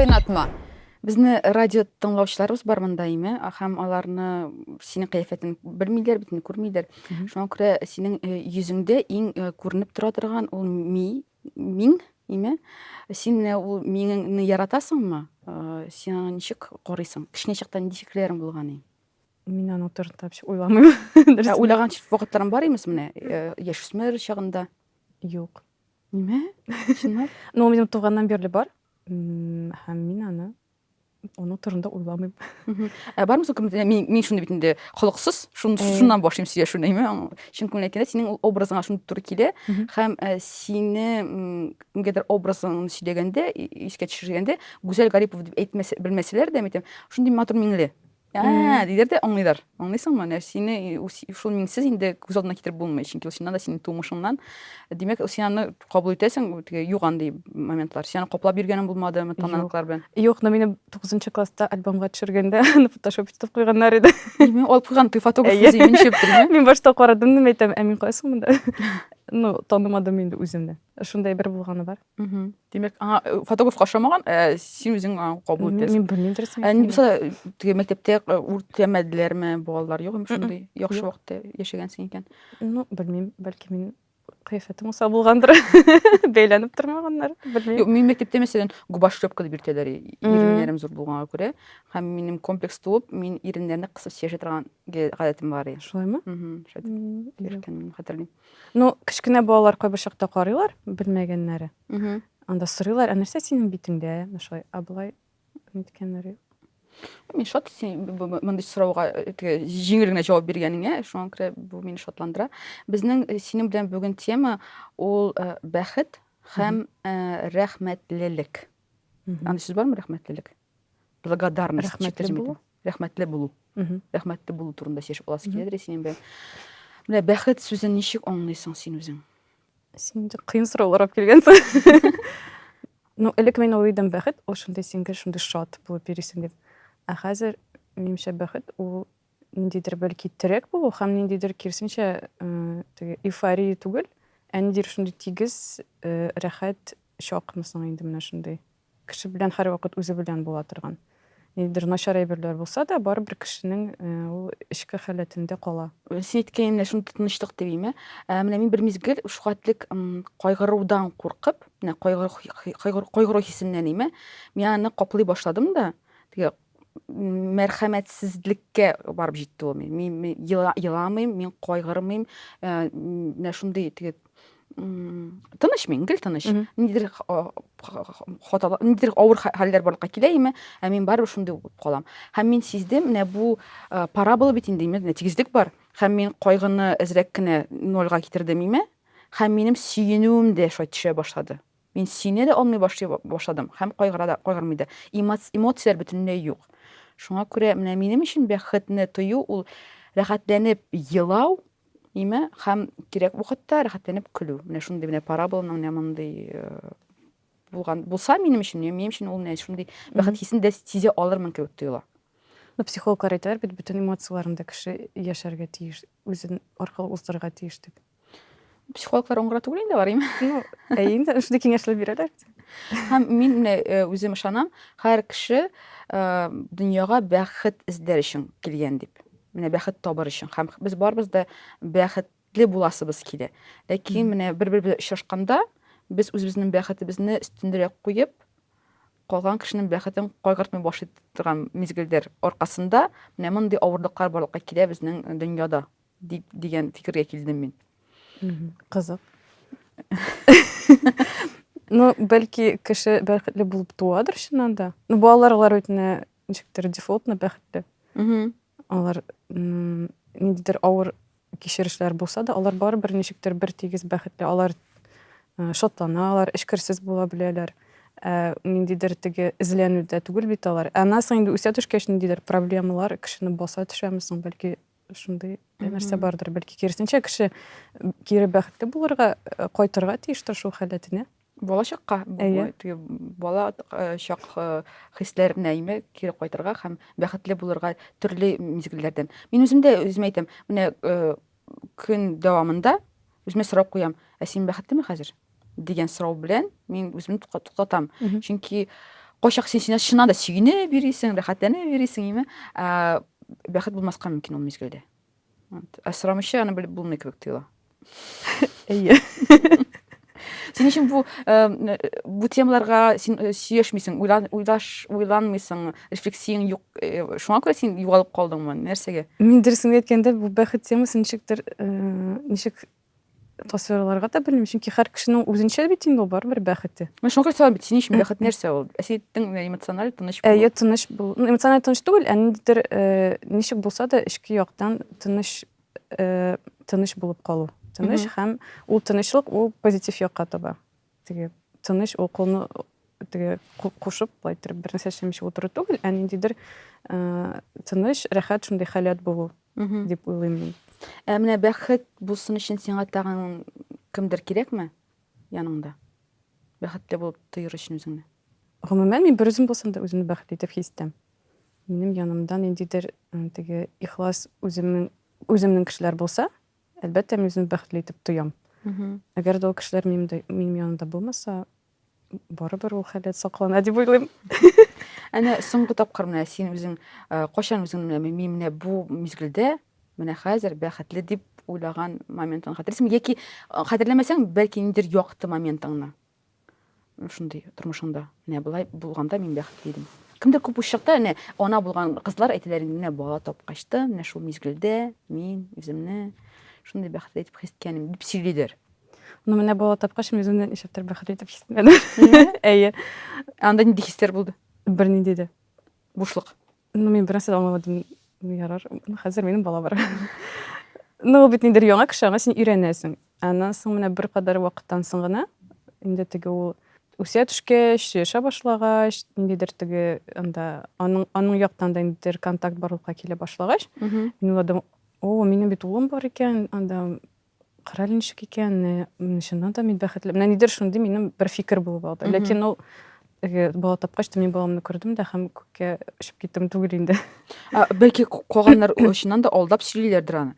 Кайнатма. Безне радио тыңлаучыларыбыз бар монда име, һәм аларны синең кыяфәтен белмиләр, бит инде күрмиләр. Шуңа күрә синең йөзеңдә иң күренеп тора торган ул ми, миң, име. Син менә ул миңеңне яратасыңмы? Син аңа ничек карыйсың? Кечкенә чакта нинди фикерләрең булган иде? Мин аның турында вообще уйламыйм. Ә уйлаган вакытларың бар имесме менә яшүсмер чагында? Юк. Нимә? Чынлап? Ну, минем туганнан бирле бар. Һәм мин аны аның турында уйламыйм. Ә бармы соң кемдер? Мин, мин шундый бит инде холыксыз, шун, шуннан башлыйм сөйләшүне, әйме? Чын күңелдән әйткәндә, синең ул образыңа шундый туры килә һәм сине кемгәдер образыңны сөйләгәндә, искә төшергәндә, Гүзәл Гарипова дип әйтмәсә, белмәсәләр дә, әйтәм, шундый матур миңле. Ә, диләр дә аңлыйлар. Аңлыйсыңмы? Менә сине шул миңсез инде күз алдына китереп булмый, чөнки ул чыннан да синең тумышыңнан. Димәк, син аны кабул итәсең, теге юк андый моментлар. Син аны каплап йөргәнең булмады, таныклар белән. Юк, но мине 9 класста альбомга төшергәндә аны фотошоп итеп куйганнар иде. Мин алып куйган, ты фотограф үзе ничек Мин башта карадым, мин әйтәм, ә мин кайсы монда? Ну, танымадым инде үземне. Шундай бер булганы бар. Димәк, аңа фотографка ошамаган, ә син үзең аңа кабул итәсең. Мин белмим дөресен. Ә ни булса да, теге мәктәптә үртәмәделәрме балалар? Юк, шундый яхшы вакытта яшәгәнсең икән. Ну, белмим, бәлки мин кыяфәтем усал булгандыр. Бәйләнеп тормаганнар, белмим. Юк, мин мәктәптә мәсәлән, губашлепка дип йөртәләр, иреннәрем зур булганга күрә. Һәм минем комплекс туып, мин иреннәрне кысып сөйләшә торган гадәтем бар иде. Шулаймы? Шулай итеп хәтерлим. Ну, кечкенә балалар кайбер чакта карыйлар, белмәгәннәре. Анда сорыйлар, ә нәрсә синең битеңдә? Менә шулай, ә болай ниткәннәре юк. Мин шат син мондый сорауга теге җиңел генә җавап биргәнеңә, шуңа күрә бу мине шатландыра. Безнең синең белән бүген тема ул бәхет һәм рәхмәтлелек. Андый сүз бармы рәхмәтлелек? Благодарность. Рәхмәтле булу. Рәхмәтле булу. Рәхмәтле булу турында сөйләшеп аласы киләдер синең белән. Менә бәхет сүзен ничек аңлыйсың син үзең? Син инде кыен сораулар алып килгәнсең. Ну, элек мин уйлый идем, бәхет ул шундый син гел шундый шат булып йөрисең дип. Ә хәзер, минемчә, бәхет ул ниндидер бәлки терәк булу һәм ниндидер киресенчә теге эйфория түгел, ә ниндидер шундый тигез, рәхәт чакмы соң инде менә шундый. Кеше белән һәрвакыт үзе белән була торган. Ниндидер начар әйберләр булса да, барыбер кешенең ул эчке халәтендә кала. Син әйткән менә шуны тынычлык дип име? Ә, менә мин бер мизгел шулхәтлек кайгырудан куркып, менә кайгыру кайгыру хисеннән име, мин аны каплый башладым да, теге мәрхәмәтсезлеккә барып җитте ул. Мин, мин еламыйм, мин кайгырмыйм. Менә шундый теге тыныч мин, гел тыныч. Ниндидер хаталар, ниндидер авыр хәлләр барлыкка килә име, ә мин барыбер шундый булып калам. Һәм мин сиздем, менә бу парабола бит инде, менә тигезлек бар. Һәм мин кайгыны әзрәк кенә нольга китердем име, һәм минем сөенүем дә шулай төшә башлады. Мин сөенә дә алмый башлый башладым һәм кайгыра да, кайгырмый да. Эмоцияләр бөтенләй юк. Шуңа күрә менә минем өчен бәхетне тою ул рәхәтләнеп елау, Ниме? Һәм кирәк вакытта рәхәтләнеп көлү. Менә шундый менә параболаның менә мондый булган булса минем өчен, минем өчен ул менә шундый бәхет хисен дә сизә алырмын кебек тоела. Ну, психологлар әйтәләр бит, бөтен эмоцияләрен дә кеше яшәргә тиеш, үзен аркылы уздырырга тиеш дип. Психологлар аңгыра түгел инде алар, име? Ну, әйе инде, шундый киңәшләр бирәләр. Һәм мин менә үзем ышанам, һәр кеше дөньяга бәхет эзләр өчен килгән дип. Менә бәхет табыр өчен. Һәм без барыбыз да бәхетле буласыбыз килә. Ләкин менә бер-бер белән очрашканда, без үзебезнең бәхетебезне өстенрәк куеп, калган кешенең бәхетен кайгыртмый башлый торган мизгелләр аркасында менә мондый авырлыклар барлыкка килә безнең дөньяда дип дигән фикергә килдем мин. Кызык. Ну, бәлки кеше бәхетле булып туадыр чыннан да. Ну, балалар алар бит менә ничектер дефолтно бәхетле. Алар ниндидер авыр кичерешләр булса да, алар барыбер ничектер бер тигез бәхетле. Алар шатлана, алар эчкерсез була беләләр. Ә ниндидер теге эзләнүдә түгел бит алар. Ә аннан соң инде үсә төшкәч ниндидер проблемалар кешене баса төшәме соң, бәлки шундый нәрсә бардыр. Бәлки киресенчә кеше кире бәхетле булырга, кайтырга тиештер шул халәтенә. Бала чакка, теге бала чак хисләренә име кире кайтырга һәм бәхетле булырга төрле мизгелләрдән. Мин үзем дә үземә әйтәм, менә көн дәвамында үземә сорау куям, ә син бәхетлеме хәзер? дигән сорау белән мин үземне туктатам. Чөнки Кайчак син син чыннан да сөенеп йөрисең, рәхәтләнеп йөрисең, име? Ә бәхет булмаска мөмкин ул мизгелдә. Вот. Ә сорамыйча аны белеп булмый кебек тоела. Әйе. Син өчен бу э, бу темаларга син э, сөйләшмисең, уйлан, уйлаш, уйланмыйсың, рефлексияң юк. Э, шуңа күрә син югалып калдыңмы? Нәрсәгә? Мин дөресен әйткәндә, бу бәхет темасы ничектер, ничек тасвирларга да белмим, чөнки һәр кешенең үзенчә бит инде ул барыбер бәхете. Мин шуңа күрә сорам бит, син өчен бәхет нәрсә ул? Ә син әйттең, эмоциональ тыныч булу. Әйе, тыныч булу. Ну, эмоциональ тыныч түгел, ә ниндидер, ничек булса да эчке яктан тыныч э, тыныч булып калу. Тыныч һәм ул тынычлык ул позитив якка таба. Теге тыныч ул кулны теге кушып, былай иттереп бер нәрсә эшләмичә утыру түгел, ә ниндидер э, тыныч, рәхәт шундый халәт булу дип уйлыйм мин. Ә менә бәхет булсын өчен сиңа тагын кемдер кирәкме яныңда? Бәхетле булып тоер өчен үзеңне. Гомумән, мин бер үзем булсам да үземне бәхетле итеп хис итәм. Минем янымда ниндидер теге ихлас үземнең үземнең кешеләр булса, әлбәттә, мин үземне бәхетле итеп тоям. Әгәр дә ул кешеләр минем дә, минем янымда булмаса, барыбер ул халәт саклана дип уйлыйм. Әнә соңгы тапкыр менә син үзең кайчан үзең менә мин менә бу мизгелдә менә хәзер бәхетле дип уйлаган моментын хәтерлисеңме? Яки хәтерләмәсәң, бәлки ниндидер якты моментыңны. Шундый тормышыңда. Менә болай булганда мин бәхетле идем. Кемдер күп очракта әнә ана булган кызлар әйтәләр инде, менә бала тапкач та, менә шул мизгелдә мин үземне шундый бәхетле итеп хис иткәнем дип сөйлиләр. Ну, менә бала тапкач, мин үземне нишләптер бәхетле итеп хис итмәдем. Әйе. Анда нинди хисләр булды? Бернинди дә. Бушлык. Ну, мин бернәрсә дә аңламадым. Ну, ярар, хәзер минем бала бар. Ну, ул бит ниндидер яңа кеше, аңа син өйрәнәсең. Аннан соң менә беркадәр вакыттан соң гына инде теге ул үсә төшкәч, сөйләшә башлагач, ниндидер теге анда аның аның яктан да ниндидер контакт барлыкка килә башлагач, мин уйладым, о, минем бит улым бар икән, анда Кара әле ничек икән, чыннан да мин бәхетле. Менә нидер шундый минем бер фикер булып алды. Ләкин ул теге бала тапкач та мин баламны күрдем дә һәм күккә очып киттем түгел инде. Бәлки калганнар чыннан да алдап сөйлиләрдер аны.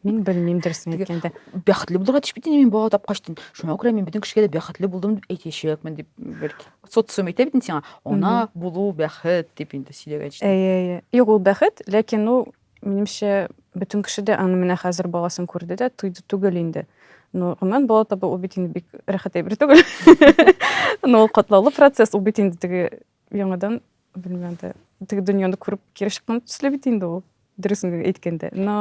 Мин белмим дөресен әйткәндә. Бәхетле булырга тиеш бит инде мин бала тапкач. Шуңа күрә мин бөтен кешегә дә бәхетле булдым дип әйтәчәкмен дип бәлки. Социум әйтә бит инде сиңа. Ана булу бәхет дип инде сөйләгәч. Әйе, әйе. Юк, ул бәхет, ләкин ул Минемчә, бөтен кеше дә аны менә хәзер баласын күрде дә туйды түгел инде. Но гомумән бала табу ул бит инде бик рәхәт әйбер түгел. Но ул катлаулы процесс, ул бит инде теге яңадан, белмим инде, теге дөньяны күреп кире чыккан төсле бит инде ул, дөресен әйткәндә. Но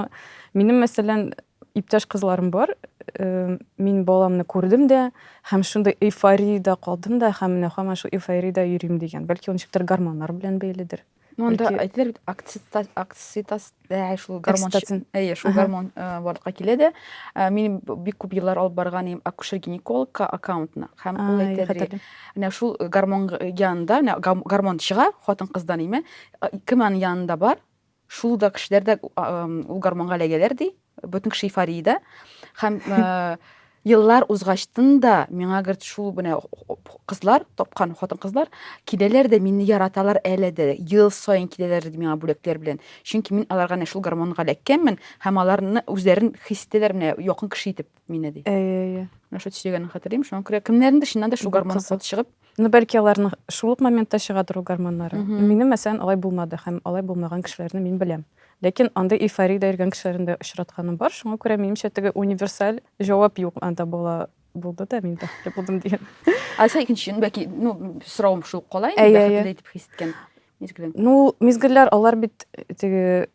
минем, мәсәлән, иптәш кызларым бар, э, мин баламны күрдем дә һәм шундый эйфориядә калдым да һәм менә һаман шул эйфориядә йөрим дигән. Бәлки ул ничектер гормоннар белән бәйледер. Ну, анда әйтәләр бит, акцитас, акцитас, ә, шул гормон, Окситоцин. әйе, шул гормон э, барлыкка килә дә. Э, Минем бик күп еллар алып барган идем акушер-гинекологка аккаунтны. Һәм ул Ай, әйтә, хәтерлим. менә шул гормон янында, менә гормон чыга хатын-кыздан име, э, кем аның янында бар, шул да кешеләр дә ул гормонга эләгәләр ди. Бөтен кеше эйфориядә. Һәм э, еллар узгачтын да миңа говорит, шул менә кызлар, тапкан хатын-кызлар киләләр дә мине яраталар әле дә. Ел саен киләләр ди миңа бүләкләр белән. Чөнки мин аларга әнә шул гормонга эләккәнмен һәм аларны үзләрен хис итәләр менә якын кеше итеп мине ди. Әйе, әйе. Менә шул сөйләгәнен хәтерлим. Шуңа күрә кемнәрнеңдер чыннан да шул гормон чыгып Ну, бәлки аларның шул ук моментта чыгадыр ул гормоннары. Минем, мәсәлән, алай булмады һәм алай булмаган кешеләрне мин беләм. Ләкин андый эйфориядә йөргән кешеләрне дә очратканым бар. Шуңа күрә, минемчә, теге универсаль җавап юк. Анда бала булды да, мин бәхетле булдым дигән. Ә син икенче, бәлки, ну, соравым шул кала инде, бәхетле итеп хис иткән мизгелең. Ну, мизгелләр алар бит теге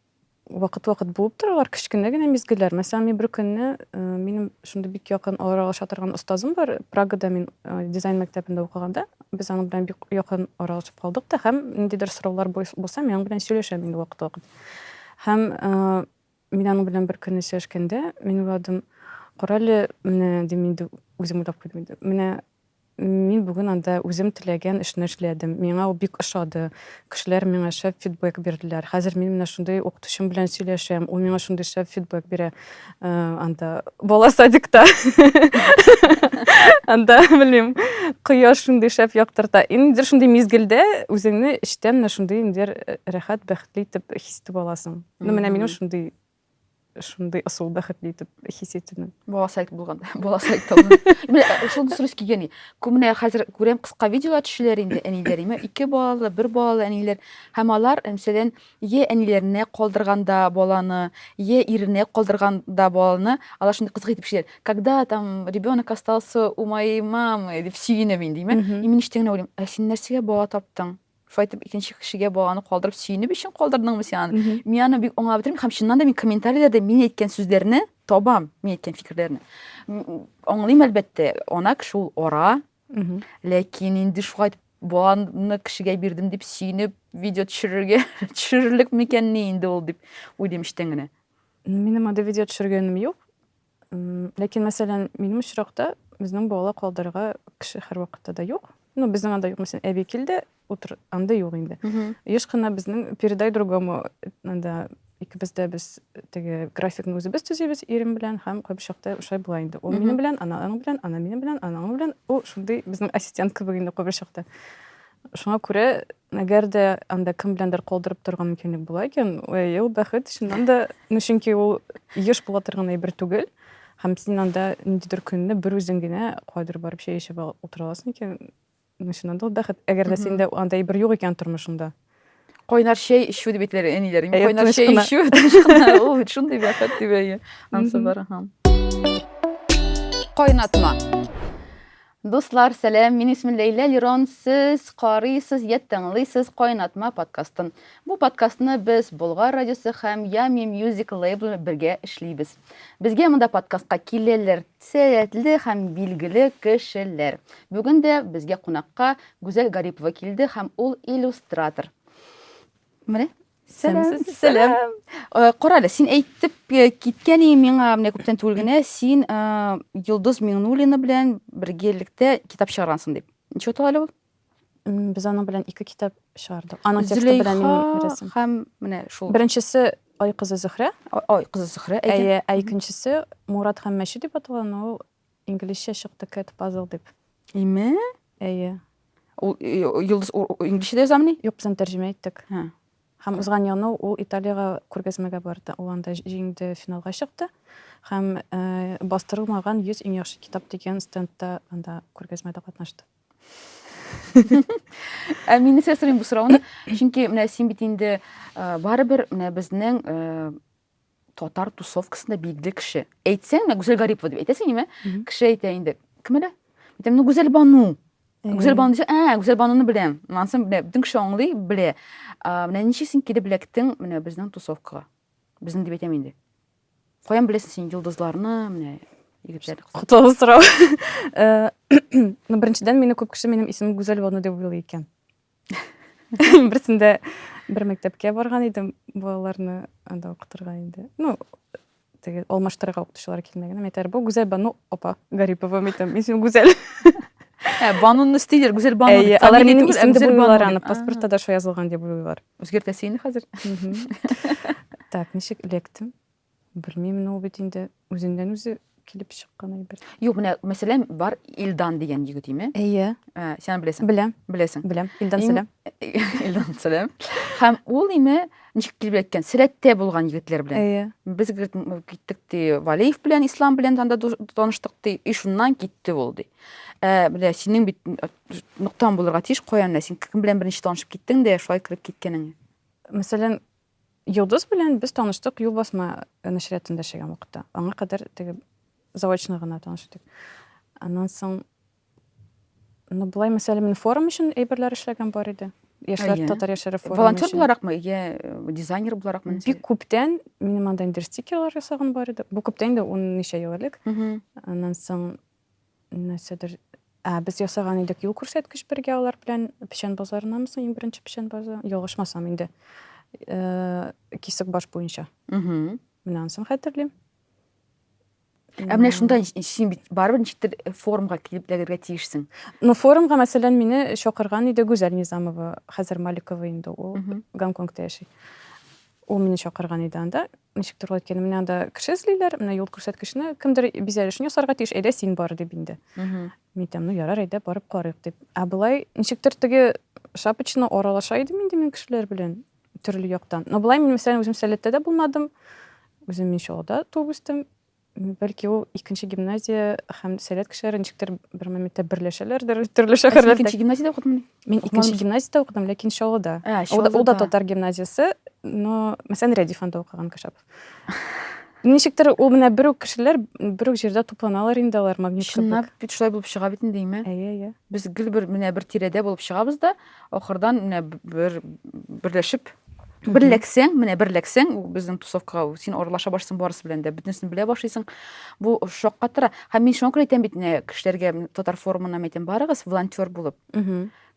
вакыт-вакыт булып торалар, кечкенә генә мизгелләр. Мәсәлән, мин бер көнне э, минем шундый бик якын аралаша торган остазым бар. Прагада мин э, дизайн мәктәбендә укыганда, без аның белән бик якын аралашып калдык та һәм ниндидер сораулар булса, мин аның белән сөйләшәм инде вакыт-вакыт. Һәм э, мин аның белән бер көнне сөйләшкәндә, мин уйладым, карале, менә дим инде үзем уйлап куйдым инде. Менә Мин бүген анда үзем теләгән эшне эшләдем. Миңа ул бик ошады. Кешеләр миңа шәп фидбэк бирделәр. Хәзер мин менә шундый укытучым белән сөйләшәм. Ул миңа шундый шәп фидбэк бирә. Э, анда бала садикта. Анда, белмим, кояш шундый шәп яктырта. Инде шундый мизгелдә үзеңне эчтән менә шундый инде рәхәт, бәхетле итеп хис итеп аласың. Ну, менә минем шундый. шундый ысул бәхетле итеп хис итүне. Бала сайт булган, бала сайт табын. Менә шуны сорыйсы килгән. Күп менә хәзер күрәм кыска видеолар төшәләр инде әниләр, име, ике балалы, бер балалы әниләр. Һәм алар, мәсәлән, е әниләренә калдырганда баланы, е иренә калдырганда баланы, алар шундый кызык итеп сөйләр. Когда там ребенок остался у моей мамы, дип сөенәм инде, име. И мин эчтән генә уйлыйм, ә син нәрсәгә бала таптың? Шулай итеп икенче кешегә баланы калдырып сөенеп өчен калдырдыңмы син аны? Мин аны бик аңлап бетермим һәм чыннан да мин комментарийләрдә мин әйткән сүзләрне табам, мин әйткән фикерләрне. Аңлыйм, әлбәттә, ана кеше ул ара, ләкин инде шулай итеп баланы кешегә бирдем дип сөенеп видео төшерергә төшерерлек микәнни инде ул дип уйлыйм эчтән генә. Минем андый видео төшергәнем юк. Ләкин, мәсәлән, минем очракта безнең бала калдырырга кеше һәрвакытта да юк. Ну, безнең анда юк, мәсәлән, әби килде, утыр, анда юк инде. Еш кына безнең передай другому, анда икебез дә без теге графикны үзебез төзибез ирем белән һәм кайбер чакта шулай була инде. Ул минем белән, ана аның белән, ана минем белән, ана аның белән. Ул шундый безнең ассистент кебек инде кайбер чакта. Шуңа күрә, әгәр дә анда кем беләндер калдырып торырга мөмкинлек була икән, әйе, ул бәхет, чыннан да, ну, чөнки ул еш була торган әйбер түгел. Һәм син анда ниндидер көнне бер үзең генә кайдыр барып чәй эчеп утыра аласың икән, ну, чыннан да ул бәхет. Әгәр дә синдә анда әйбер юк икән тормышыңда. Кайнар чәй эчү дип әйтәләр әниләр. Кайнар чәй эчү, тыныч кына. Ул бит шундый бәхет дип әйе. Ансы бар, аһа. Кайнатма. Дуслар, сәлам! Минем исемем Ләйлә Лерон. Сез карыйсыз я тыңлыйсыз Кайнатма подкастын. Бу подкастны без Болгар радиосы һәм Yummy Music лейблы бергә эшлибез. Безгә монда подкастка киләләр сәләтле һәм билгеле кешеләр. Бүген дә безгә кунакка Гүзәл Гарипова килде һәм ул иллюстратор. Менә Сәлам. Сәлам. Э, кара әле, син әйтеп э, киткән идең миңа менә күптән түгел генә, син э, Йолдыз Миңнуллина белән бергәлектә китап чыгаргансың дип. Ничек атала әле ул? Без аның белән ике китап чыгардык. Аның тексты белән минем рәсем. Һәм менә шул. Беренчесе Ай кызы Зөһрә. Ай кызы Зөһрә. Әйе, ә икенчесе Мурат һәм Мәче дип атала, но ул инглизчә чыкты Cat Puzzle дип. Име? Әйе. Ул Йолдыз инглизчә дә язамыни? Юк, без аны тәрҗемә иттек. Һәм узган елны ул Италиягә күргәзмәгә барды. Ул анда җиңде, финалга чыкты. Һәм бастырылмаган 100 иң яхшы китап дигән стендта анда күргәзмәдә катнашты. Ә мин нәрсә сорыйм бу сорауны? Чөнки менә син бит инде барыбер менә безнең татар тусовкасында билгеле кеше. Әйтсәң, менә Гүзәл Гарипова дип әйтәсең, име? Кеше әйтә инде. Кем әле? Әйтәм, ну Гүзәл Бану. Гүзәл Бану дисәң, ә, Гүзәл Бануны беләм. Ансын белә, бөтен кеше аңлый, белә. Менә ничек син килеп эләктең менә безнең тусовкага? Безнең дип әйтәм инде. Каян беләсең син йолдызларны, менә егетләр? Котлы сорау. Э, ну, беренчедән, мине күп кеше минем исемем Гүзәл Бану дип уйлый икән. Берсендә бер мәктәпкә барган идем, балаларны анда укытырга инде. Ну, теге алмаштырырга укытучылар килмәгән. Мин әйтәр, бу Гүзәл Бану апа Гарипова, мин әйтәм, мин син Гүзәл. Ә, Бануны өстиләр, Гүзәл Бану. Әйе, алар минем исем дип уйлыйлар аны, паспортта да шулай язылган дип уйлыйлар. Үзгәртәсе инде хәзер. Так, ничек эләктем? Белмим, ну бит инде үзеннән үзе килеп чыккан әйбер. Юк, менә мәсәлән, бар Илдан дигән егет име? Әйе. Ә, син аны беләсең? Беләм. Беләсең. Беләм. Илдан сәлам. Илдан сәлам. Һәм ул име ничек килеп эләккән? Сәләттә булган егетләр белән. Әйе. Без говорит, киттек ди, Валеев белән, Ислам белән анда таныштык ди, и шуннан китте ул ди. Ә, менә синең бит ноктаң булырга тиеш, каян менә син кем белән беренче танышып киттең дә, шулай кереп киткәнең? Мәсәлән, Йолдыз белән без таныштык Юлбасма нәшриятында эшләгән вакытта. Аңа кадәр теге заочно гына таныш идек. Аннан соң ну, болай, мәсәлән, мин форум өчен әйберләр эшләгән бар иде. Яшьләр, татар яшьләре форумы Волонтер буларакмы, я э, дизайнер буларакмы? Бик күптән минем анда инде стикерлар ясаган бар иде. Бу күптән инде ун ничә ел элек. Аннан соң нәрсәдер Ә без ясаган идек юл күрсәткеч бергә алар белән печән базарынамы соң иң беренче печән базары ялгышмасам инде э, кисек баш буенча. Менә анысын хәтерлим. Ә менә шунда син бит барыбер ничектер э, форумга килеп эләгергә тиешсең. Ну, форумга, мәсәлән, мине чакырган иде Гүзәл Низамова, хәзер Маликова инде ул Гонконгта яши. Ул мине чакырган иде анда. Ничектер ул әйткән, менә анда кеше эзлиләр, менә юл күрсәткечне кемдер бизәлешен ясарга тиеш, әйдә син бар дип инде. Мин әйтәм, ну ярар, әйдә барып карыйк дип. Ә болай ничектер теге шапочно аралаша идем инде мин кешеләр белән төрле яктан. Но болай мин, мәсәлән, үзем Сәләттә дә булмадым. Үзем мин Чаллыда туып үстем. Бәлки ул икенче гимназия һәм Сәләт кешеләре ничектер бер моментта берләшәләрдер, төрле шәһәрләрдә. Икенче гимназиядә укыдыңмыни? Мин икенче гимназиядә укыдым, ләкин Чаллыда. Ул да татар гимназиясе, но мәсәлән, Рәдиф анда укыган Кашапов. Ничектер ул менә бер үк кешеләр бер үк җирдә тупланалар инде алар магнит кебек. Чынлап бит шулай булып чыга бит инде, әйме? Әйе, әйе. Без гел бер менә бер тирәдә булып чыгабыз да, ахырдан менә бер берләшеп берләксәң, менә берләксәң, безнең тусовкага син аралаша башлыйсың барысы белән дә, бөтенесен белә башлыйсың. Бу шаккатыра. Һәм мин шуңа күрә әйтәм бит, менә кешеләргә татар форумына әйтәм, барыгыз волонтер булып.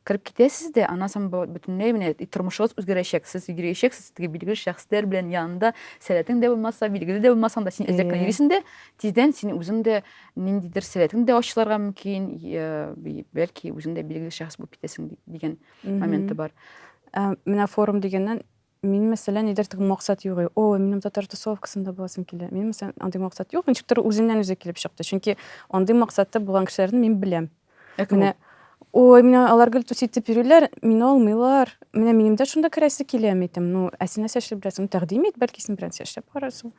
Кереп китәсез дә, аннан соң бөтенләй менә тормышыгыз үзгәрәчәк. Сез йөрәчәксез теге билгеле шәхесләр белән янында, сәләтең дә булмаса, билгеле дә булмасаң да, син эзләп кенә йөрисең дә, тиздән син үзең дә ниндидер сәләтең дә ачылырга мөмкин, бәлки үзең дә билгеле шәхес булып китәсең дигән моменты бар. Менә форум дигәннән, мин, мәсәлән, нидер теге максат юк. О, минем татар тусовкасында буласым килә. Мин, мәсәлән, андый максат юк. Ничектер үзеннән үзе килеп чыкты. Чөнки андый максаты булган кешеләрне мин беләм. Ә кем Менә, ой, менә алар гел түс итеп йөриләр, мине алмыйлар. Менә минем дә шунда керәсе килә, мин әйтәм. Ну, ә син нәрсә эшләп беләсең? Тәкъдим ит, бәлки син берәрсе эшләп карарсың.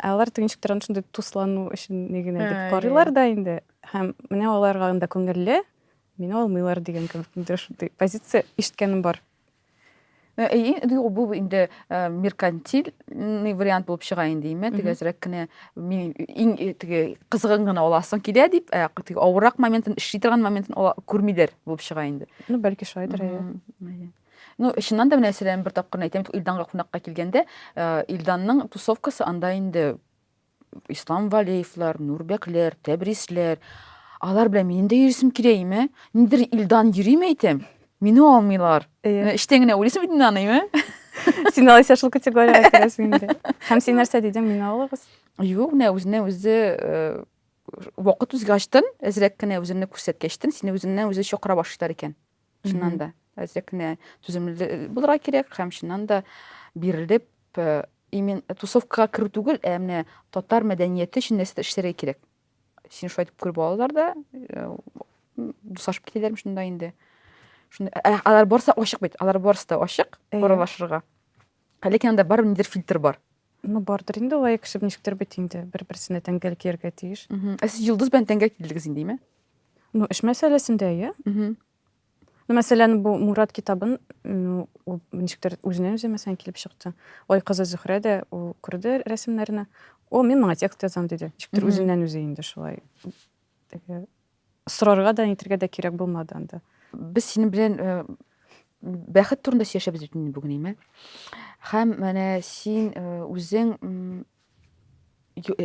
Ә алар теге ничектер аны шундый туслану өчен ни генә дип карыйлар да инде. Һәм менә аларга анда күңелле, мине алмыйлар дигән кебек ниндидер шундый позиция ишеткәнем бар. Бу инде меркантильный вариант булып чыга инде, име? Теге әзрәк кенә мин иң теге кызыгын гына аласың килә дип, ә теге авыррак моментын, эшли торган моментын күрмиләр булып чыга инде. Ну, бәлки шулайдыр, әйе. Ну, чыннан да менә мәсәлән, бер тапкыр әйтәм, Илданга кунакка килгәндә, Илданның тусовкасы анда инде Ислам Валеевлар, Нурбәкләр, Тәбрисләр. Алар белән минем дә йөрисем килә име? Нидер Илдан йөрим әйтәм. Мине алмыйлар. Менә эчтән генә уйлыйсың бит инде аны, име? Син алайса шул категориягә керәсең инде. Һәм син нәрсә дидең, мине алыгыз? Юк, менә үзенә үзе э, вакыт узгачтын, әзрәк кенә үзеңне күрсәткәчтен, сине үзеннән үзе чакыра башлыйлар икән. Чыннан да, әзрәк кенә түземле булырга кирәк һәм чыннан да бирелеп э, именно тусовкага керү түгел, ә менә татар мәдәнияте өчен нәрсәдер эшләргә кирәк. Син шулай итеп күреп алалар да, э, дуслашып китәләрме шунда инде. Шунда, ә, алар барысы ачык бит, алар барысы да ачык аралашырга. Ләкин анда барыбер ниндидер фильтр бар. Ну, бардыр инде алай кеше ничектер бит инде бер-берсенә тәңгәл кияргә тиеш. Ә сез Йолдыз белән тәңгәл килдегез инде, име? Ну, эш мәсьәләсендә, иә. Ну, мәсәлән, бу Мурат китабын, ну, ул ничектер үзеннән үзе, мәсәлән, килеп чыкты. Ой кызы Зөһрә дә ул күрде рәсемнәрне. О, мин моңа текст язам, диде. Ничектер үзеннән үзе инде шулай. Теге сорарга да, нитергә дә кирәк булмады анда. Без синең белән э, бәхет турында сөйләшәбез бит инде бүген, әйме? Һәм менә син э, үзең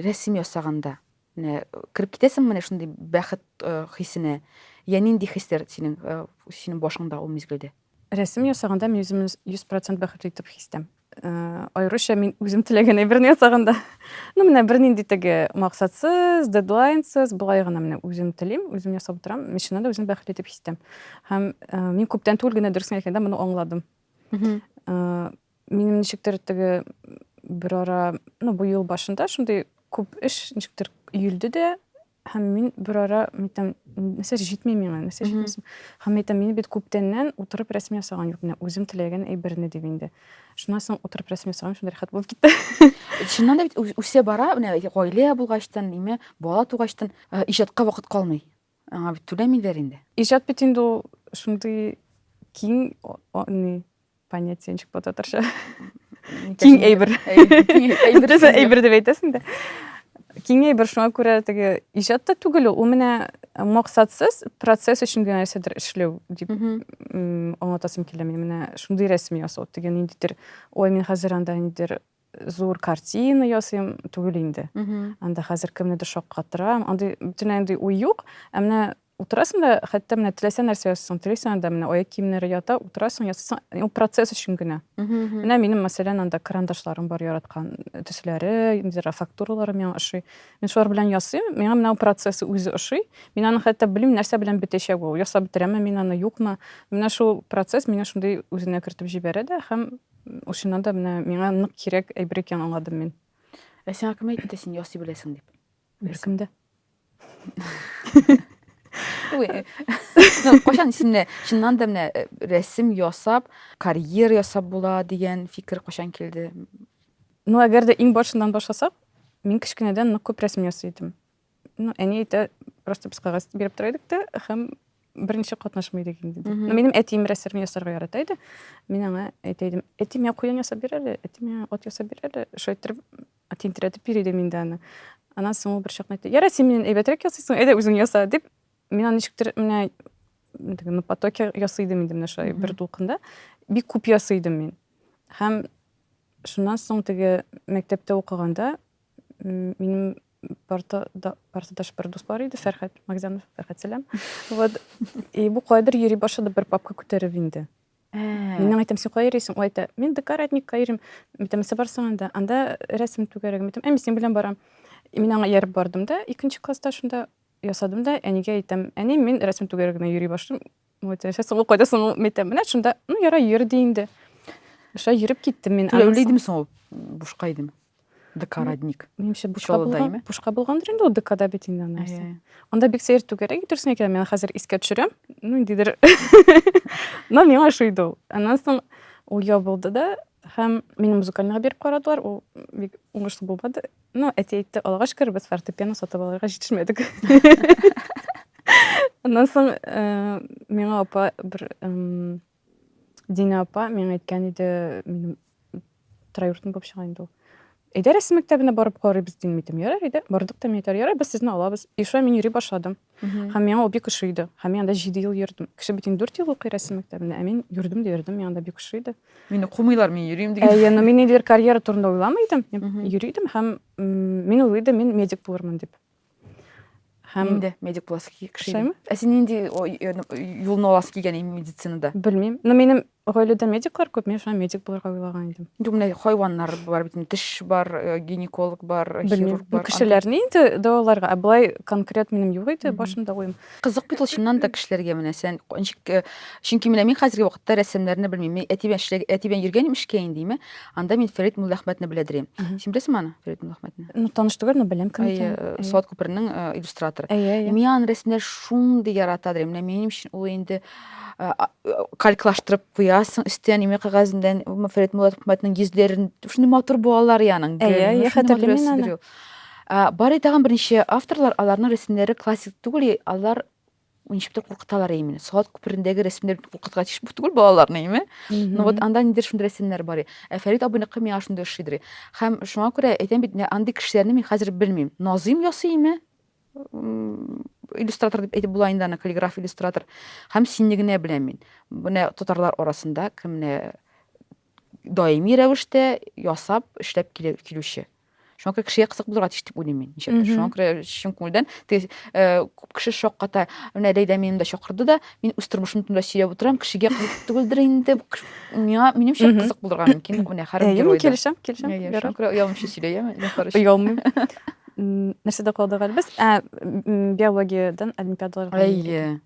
рәсем ясаганда Менә кереп китәсең менә шундый бәхет э, хисенә. Я нинди хисләр синең э, синең башыңда ул мизгелдә? Рәсем ясаганда мин үземне 100% бәхетле итеп хис итәм. Э, аеруча мин үзем теләгән әйберне ясаганда. Ну, менә бернинди теге максатсыз, дедлайнсыз, болай гына менә үзем телим, үзем ясап утырам. Мин чыннан да үземне бәхетле итеп хис итәм. Һәм мин күптән түгел генә дөресен әйткәндә моны аңладым. Минем ничектер теге бер ара, ну, бу ел башында шундый күп эш ничектер өелде дә, һәм мин бер ара, мин әйтәм, нәрсә җитми миңа, нәрсә җитми. Һәм әйтәм, мин бит күптәннән утырып рәсем ясаган юк, менә үзем теләгән әйберне дип инде. Шуннан соң утырып рәсем ясаган, шундый рәхәт булып китте. Чыннан да бит үсә бара, менә гаилә булгачтан, ниме, бала тугачтан, э, иҗатка вакыт калмый. Аңа бит түләмиләр инде. Иҗат бит инде ул шундый киң, ни, понятие ничек була татарча? Киң әйбер. Әйбер әйбер дип әйтәсең дә. Киң әйбер, шуңа күрә теге иҗат та түгел ул, ул менә максатсыз процесс өчен генә нәрсәдер эшләү дип аңлатасым килә минем. Менә шундый рәсем ясау, теге ниндидер, ой, мин хәзер анда ниндидер зур картина ясыйм түгел инде. Анда хәзер кемнедер шаккатырам, андый бөтенләй андый уй юк. Ә менә Утырасың да, хәтта менә теләсә нәрсә ясыйсың, телисең анда менә аяк киемнәре ята, утырасың, ясыйсың, ул процесс өчен генә. Менә минем, мәсәлән, анда карандашларым бар яраткан төсләре, ниндидер фактуралары миңа ошый. Мин шулар белән ясыйм, миңа менә ул процессы үзе ошый. Мин аны хәтта белмим, нәрсә белән бетәчәк ул. Ясап бетерәмме мин аны, юкмы. Менә шул процесс мине шундый үзенә кертеп җибәрә дә һәм ул чыннан да менә миңа нык кирәк әйбер икәнен аңладым мин. Ә сиңа кем әйтте, син ясый беләсең дип? Беркем дә. Ну, кайчан син менә чыннан да менә э, рәсем ясап, карьера ясап була дигән фикер кайчан килде? Ну, әгәр дә иң башыннан башласак, мин кечкенәдән нык күп рәсем ясый идем. Ну, әни әйтә, просто без кәгазь биреп тора идек тә, һәм берничә катнашмый идек инде. Ну, минем әтием рәсем ясарга ярата иде. Мин аңа әйтә идем, әти, миңа куян ясап бир әле, әти, миңа ат ясап бир әле. Шулай иттереп, тинтерәтеп йөри идем инде аны. Аннан соң ул бер чакны әйтте, ярар, син миннән әйбәтрәк ясыйсың, әйдә үзең яса, дип. Мин аны ничектер менә теге на потоке ясый идем инде менә шулай бер дулкында. Бик күп ясый идем мин. Һәм шуннан соң теге мәктәптә укыганда минем парта да, партадаш бер дус бар иде, Фәрхәт Магзянов, Фәрхәт сәлам. Вот. И бу кайдыр йөри башлады бер папка күтәреп инде. Ә. Мин аңа әйтәм, син кая йөрисең? Ул әйтә, мин ДК Родникка йөрим. Мин әйтәм, нәрсә барсың анда? Анда рәсем түгәрәге. Мин әйтәм, ә мин синең белән барам. И мин аңа ияреп бардым да, икенче класста шунда ясадым да, әнигә әйтәм, әни, мин рәсем түгәрәгенә йөри башлыйм. Ул әйтә, нәрсә соң ул, кайда соң ул? Мин әйтәм, менә шунда, ну, ярай, йөр ди инде. Шулай йөреп киттем мин. Түләүле идеме соң ул? Бушка идеме? ДК Родник. Минемчә, бушка булган, бушка булгандыр инде ул ДКда бит инде ана нәрсә. Анда бик сәер түгәрәк, дөресен әйткәндә, мин хәзер искә төшерәм, ну, ниндидер. Но миңа ошый иде ул. Аннан соң ул ябылды да, һәм мине музыкальныйга биреп карадылар, ул бик уңышлы булмады. Ну, әти әйтте, Аллага шөкер, без фортепиано сатып алырга җитешмәдек. Аннан соң э, миңа апа бер Динә апа миңа әйткән иде, минем троюродный булып чыга инде ул. Әйдә рәсем мәктәбенә барып карыйбыз дим, әйтәм, ярар, әйдә. Бардык та мин әйтәр, ярар, без сезне алабыз. И шулай мин йөри башладым. Һәм миңа ул бик ошый иде. Һәм мин анда 7 ел йөрдем. Кеше бит инде 4 ел укый рәсем мәктәбендә, ә мин йөрдем дә йөрдем, миңа анда бик ошый иде. Мине кумыйлар, мин йөрим дигән. Әйе, но мин ниндидер карьера турында уйламый идем. Мин йөри идем һәм мин уйлый идем, мин медик булырмын дип. Һәм Мин дә медик буласы кеше идем. Ә син нинди юлны аласы килгән медицинада? Белмим. Но минем гаиләдә медиклар күп, мин шуңа медик булырга уйлаган идем. Юк, менә хайваннар бар бит, теш бар, э, гинеколог бар, хирург бар. Кешеләрне инде дәваларга, ә болай конкрет минем юк иде башымда уем. Кызык бит ул чыннан да кешеләргә менә сән ничек э, чөнки менә мин хәзерге вакытта рәссамнарны белмим. Мин әти белән эшләг, әти белән йөргән идем эшкә инде, име. Анда мин Фәрит Мулләхмәтне беләдер идем. Син беләсеңме аны, Фәрит Мулләхмәтне? Ну, таныш түгел, но беләм кем икәнен. Э, Салават күперенең иллюстраторы. Әйе, әйе. Мин аның рәсемнәрен шундый яратадыр. Менә минем өчен ул инде калькалаштырып куясың өстән имә кәгазеннән Фәрит Мулләхмәтнең йөзләрен шундый матур булалар яның. Әйе, әйе, хәтерлим мин аны. Бар тагын берничә авторлар, аларның рәсемнәре классик түгел, алар ничектер куркыталар именно. Салават күперендәге рәсемнәр куркытырга тиеш түгел балаларны, име? Ну вот анда ниндидер шундый рәсемнәр бар. Ә Фәрит абыйныкы миңа шундый ошыйдыр. Һәм шуңа күрә әйтәм бит, андый кешеләрне мин хәзер белмим. Назыйм ясый име? Иллюстратор дип әйтеп була инде аны, каллиграф иллюстратор. Һәм синне генә беләм мин. Менә татарлар арасында кем менә даими рәвештә ясап, эшләп килүче. Шуңа күрә кешегә кызык булырга тиеш дип уйлыйм мин. Ничектер. Шуңа күрә чын күңелдән теге э, күп кеше шакката. Менә Ләйлә мине дә чакырды да, мин үз тормышым турында сөйләп утырам, кешегә кызык түгелдер инде. Миңа минемчә кызык булырга мөмкин. Менә һәр геройда. Мин килешәм, килешәм. Шуңа күрә оялмыйча сөйләяме? Оялмыйм. Нәрсәдә калдык әле без? Ә, биологиядән олимпиадаларга. Әйе.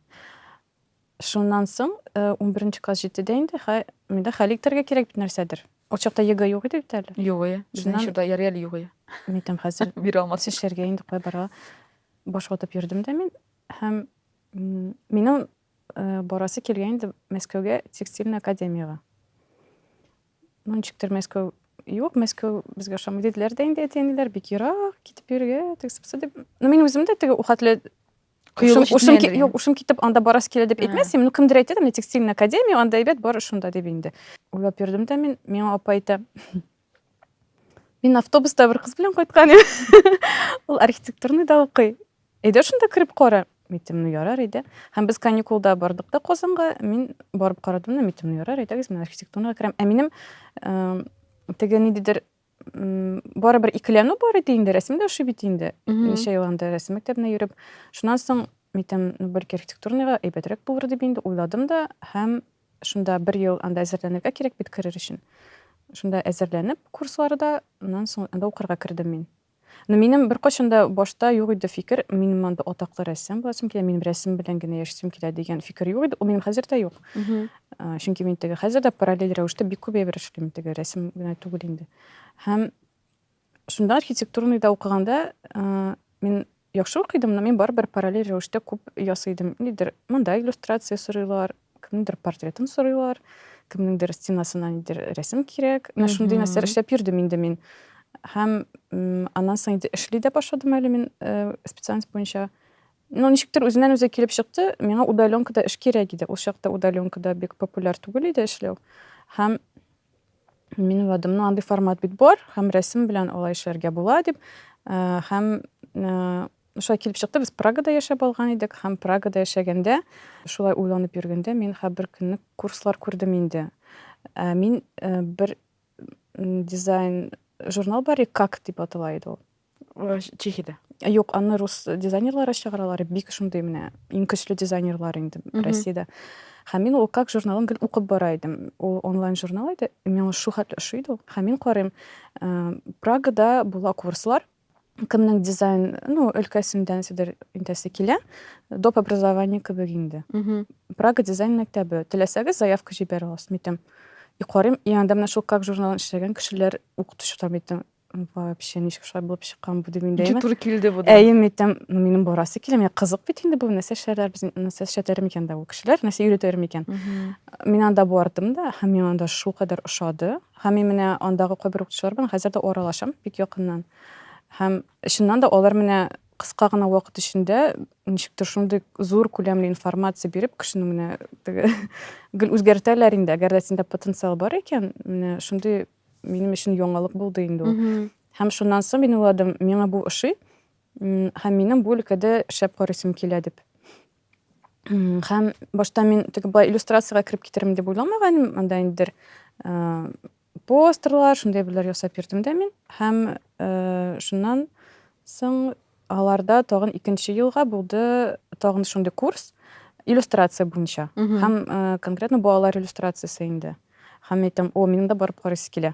Шуннан соң, 11 класс җитте дә инде, хә, миндә хәл итәргә кирәк бит нәрсәдер. Ул чакта ЕГЭ юк иде бит әле. Юк иде. Безнең чорда ярый әле юк иде. Мин әйтәм, хәзер бирә алмас. Эшләргә инде кая барырга. Баш ватып йөрдем дә мин. Һәм минем барасы килгән инде Мәскәүгә текстильный академиягә. Ну, ничектер Мәскәү юк, Мәскәү безгә ошамый диделәр дә инде әти-әниләр, бик ерак китеп йөрергә, тегесе-бусы дип. Ну, мин үзем дә теге ул хәтле Ушым, юк, ушым китеп анда барасы килә дип әйтмәс идем. Ну, кемдер әйтә дә, менә текстильная академия, анда әйбәт, бар шунда дип инде. Уйлап йөрдем дә мин, миңа апа әйтә. Мин автобуста бер кыз белән кайткан идем. Ул архитектурныйда укый. Әйдә шунда кереп кара. Мин әйттем, ну ярар, әйдә. Һәм без каникулда бардык та Казанга. Мин барып карадым да, мин әйттем, ну ярар, әйдәгез, мин архитектурныйга керәм. Ә минем теге ниндидер барыбер икеләнү бар иде инде, рәсем дә ошый бит инде. Ничә ел анда рәсем мәктәбенә йөреп. Шуннан соң, әйтәм, ну, бәлки архитектурныйга әйбәтрәк булыр дип инде уйладым да, һәм шунда бер ел анда әзерләнергә кирәк бит керер өчен. Шунда әзерләнеп курсларда, аннан соң анда укырга кердем мин. Но минем беркайчан да башта юк иде фикер, минем анда атаклы рәссам буласым килә, минем рәсем белән генә яшисем килә дигән фикер юк иде. Ул минем хәзер дә юк. Чөнки мин теге хәзер дә параллель рәвештә бик күп әйбер эшлим, теге рәсем генә түгел инде. Һәм шунда архитектурныйда укыганда мин яхшы укыйдым, но мин барыбер параллель рәвештә күп ясый идем. Нидер монда иллюстрация сорыйлар, кемнеңдер портретын сорыйлар. кемнеңдер стенасына нидер рәсем кирәк. Менә шундый нәрсәләр эшләп йөрдем инде мин. Һәм аннан соң инде эшли дә башладым әле мин э, специальность буенча. Ну, ничектер үзеннән үзе килеп чыкты. Миңа удаленкада эш кирәк иде. Ул чакта удаленкада бик популяр түгел иде эшләү. Һәм мин уйладым, ну, андый формат бит бар, һәм рәсем белән алай эшләргә була дип. Э, һәм э, шулай килеп чыкты, без Прагада яшәп алган идек, һәм Прагада яшәгәндә, шулай уйланып йөргәндә, мин һәр бер көнне курслар күрдем инде. Ә мин э, бер дизайн журнал бар, как дип атала иде ул. Э, Чехиядә. Юк, аны рус дизайнерлары чыгаралар, бик шундый менә иң көчле дизайнерлар инде Россиядә. Һәм мин ул как журналын гел укып бара идем. Ул онлайн журнал иде, миңа шул хәтле ошый иде ул. Һәм мин карыйм, э, Прагада була курслар, кемнең дизайн, ну, өлкәсендә нәрсәдер итәсе килә, доп образование кебек инде. Прага дизайн мәктәбе. Теләсәгез, заявка җибәрә аласыз, митем. И карыйм, и анда менә шул как журналын эшләгән кешеләр укытучылар митем. Вообще ничек шулай булып чыккан бу дип инде. Ничек туры килде бу? Әйе, мин әйтәм, ну минем барасы килә, миңа кызык бит инде бу, нәрсә эшләрләр, без нәрсә эшләтәр микән дә ул кешеләр, нәрсә өйрәтәр микән. Мин анда бардым да, һәм миңа анда шулкадәр ошады. Һәм мин менә андагы кайбер укытучылар белән хәзер дә аралашам бик якыннан. Һәм чыннан да алар менә кыска гына вакыт эчендә ничектер шундый зур күләмле информация биреп, кешене менә теге гел үзгәртәләр инде. Әгәр дә синдә потенциал бар икән, менә шундый минем өчен яңалык булды инде ул. Һәм шуннан соң мин уйладым, миңа бу ошый, һәм минем бу өлкәдә эшләп карыйсым килә дип. Һәм башта мин теге былай иллюстрациягә кереп китермен дип уйламаган идем, анда инде э, постерлар, шундый әйберләр ясап йөрдем дә мин. Һәм э, шуннан соң Аларда тагын икенче елга булды тагын шундый курс иллюстрация буенча. Һәм э, конкретно балалар иллюстрациясе инде. Һәм әйтәм, о, минем дә барып карыйсы килә.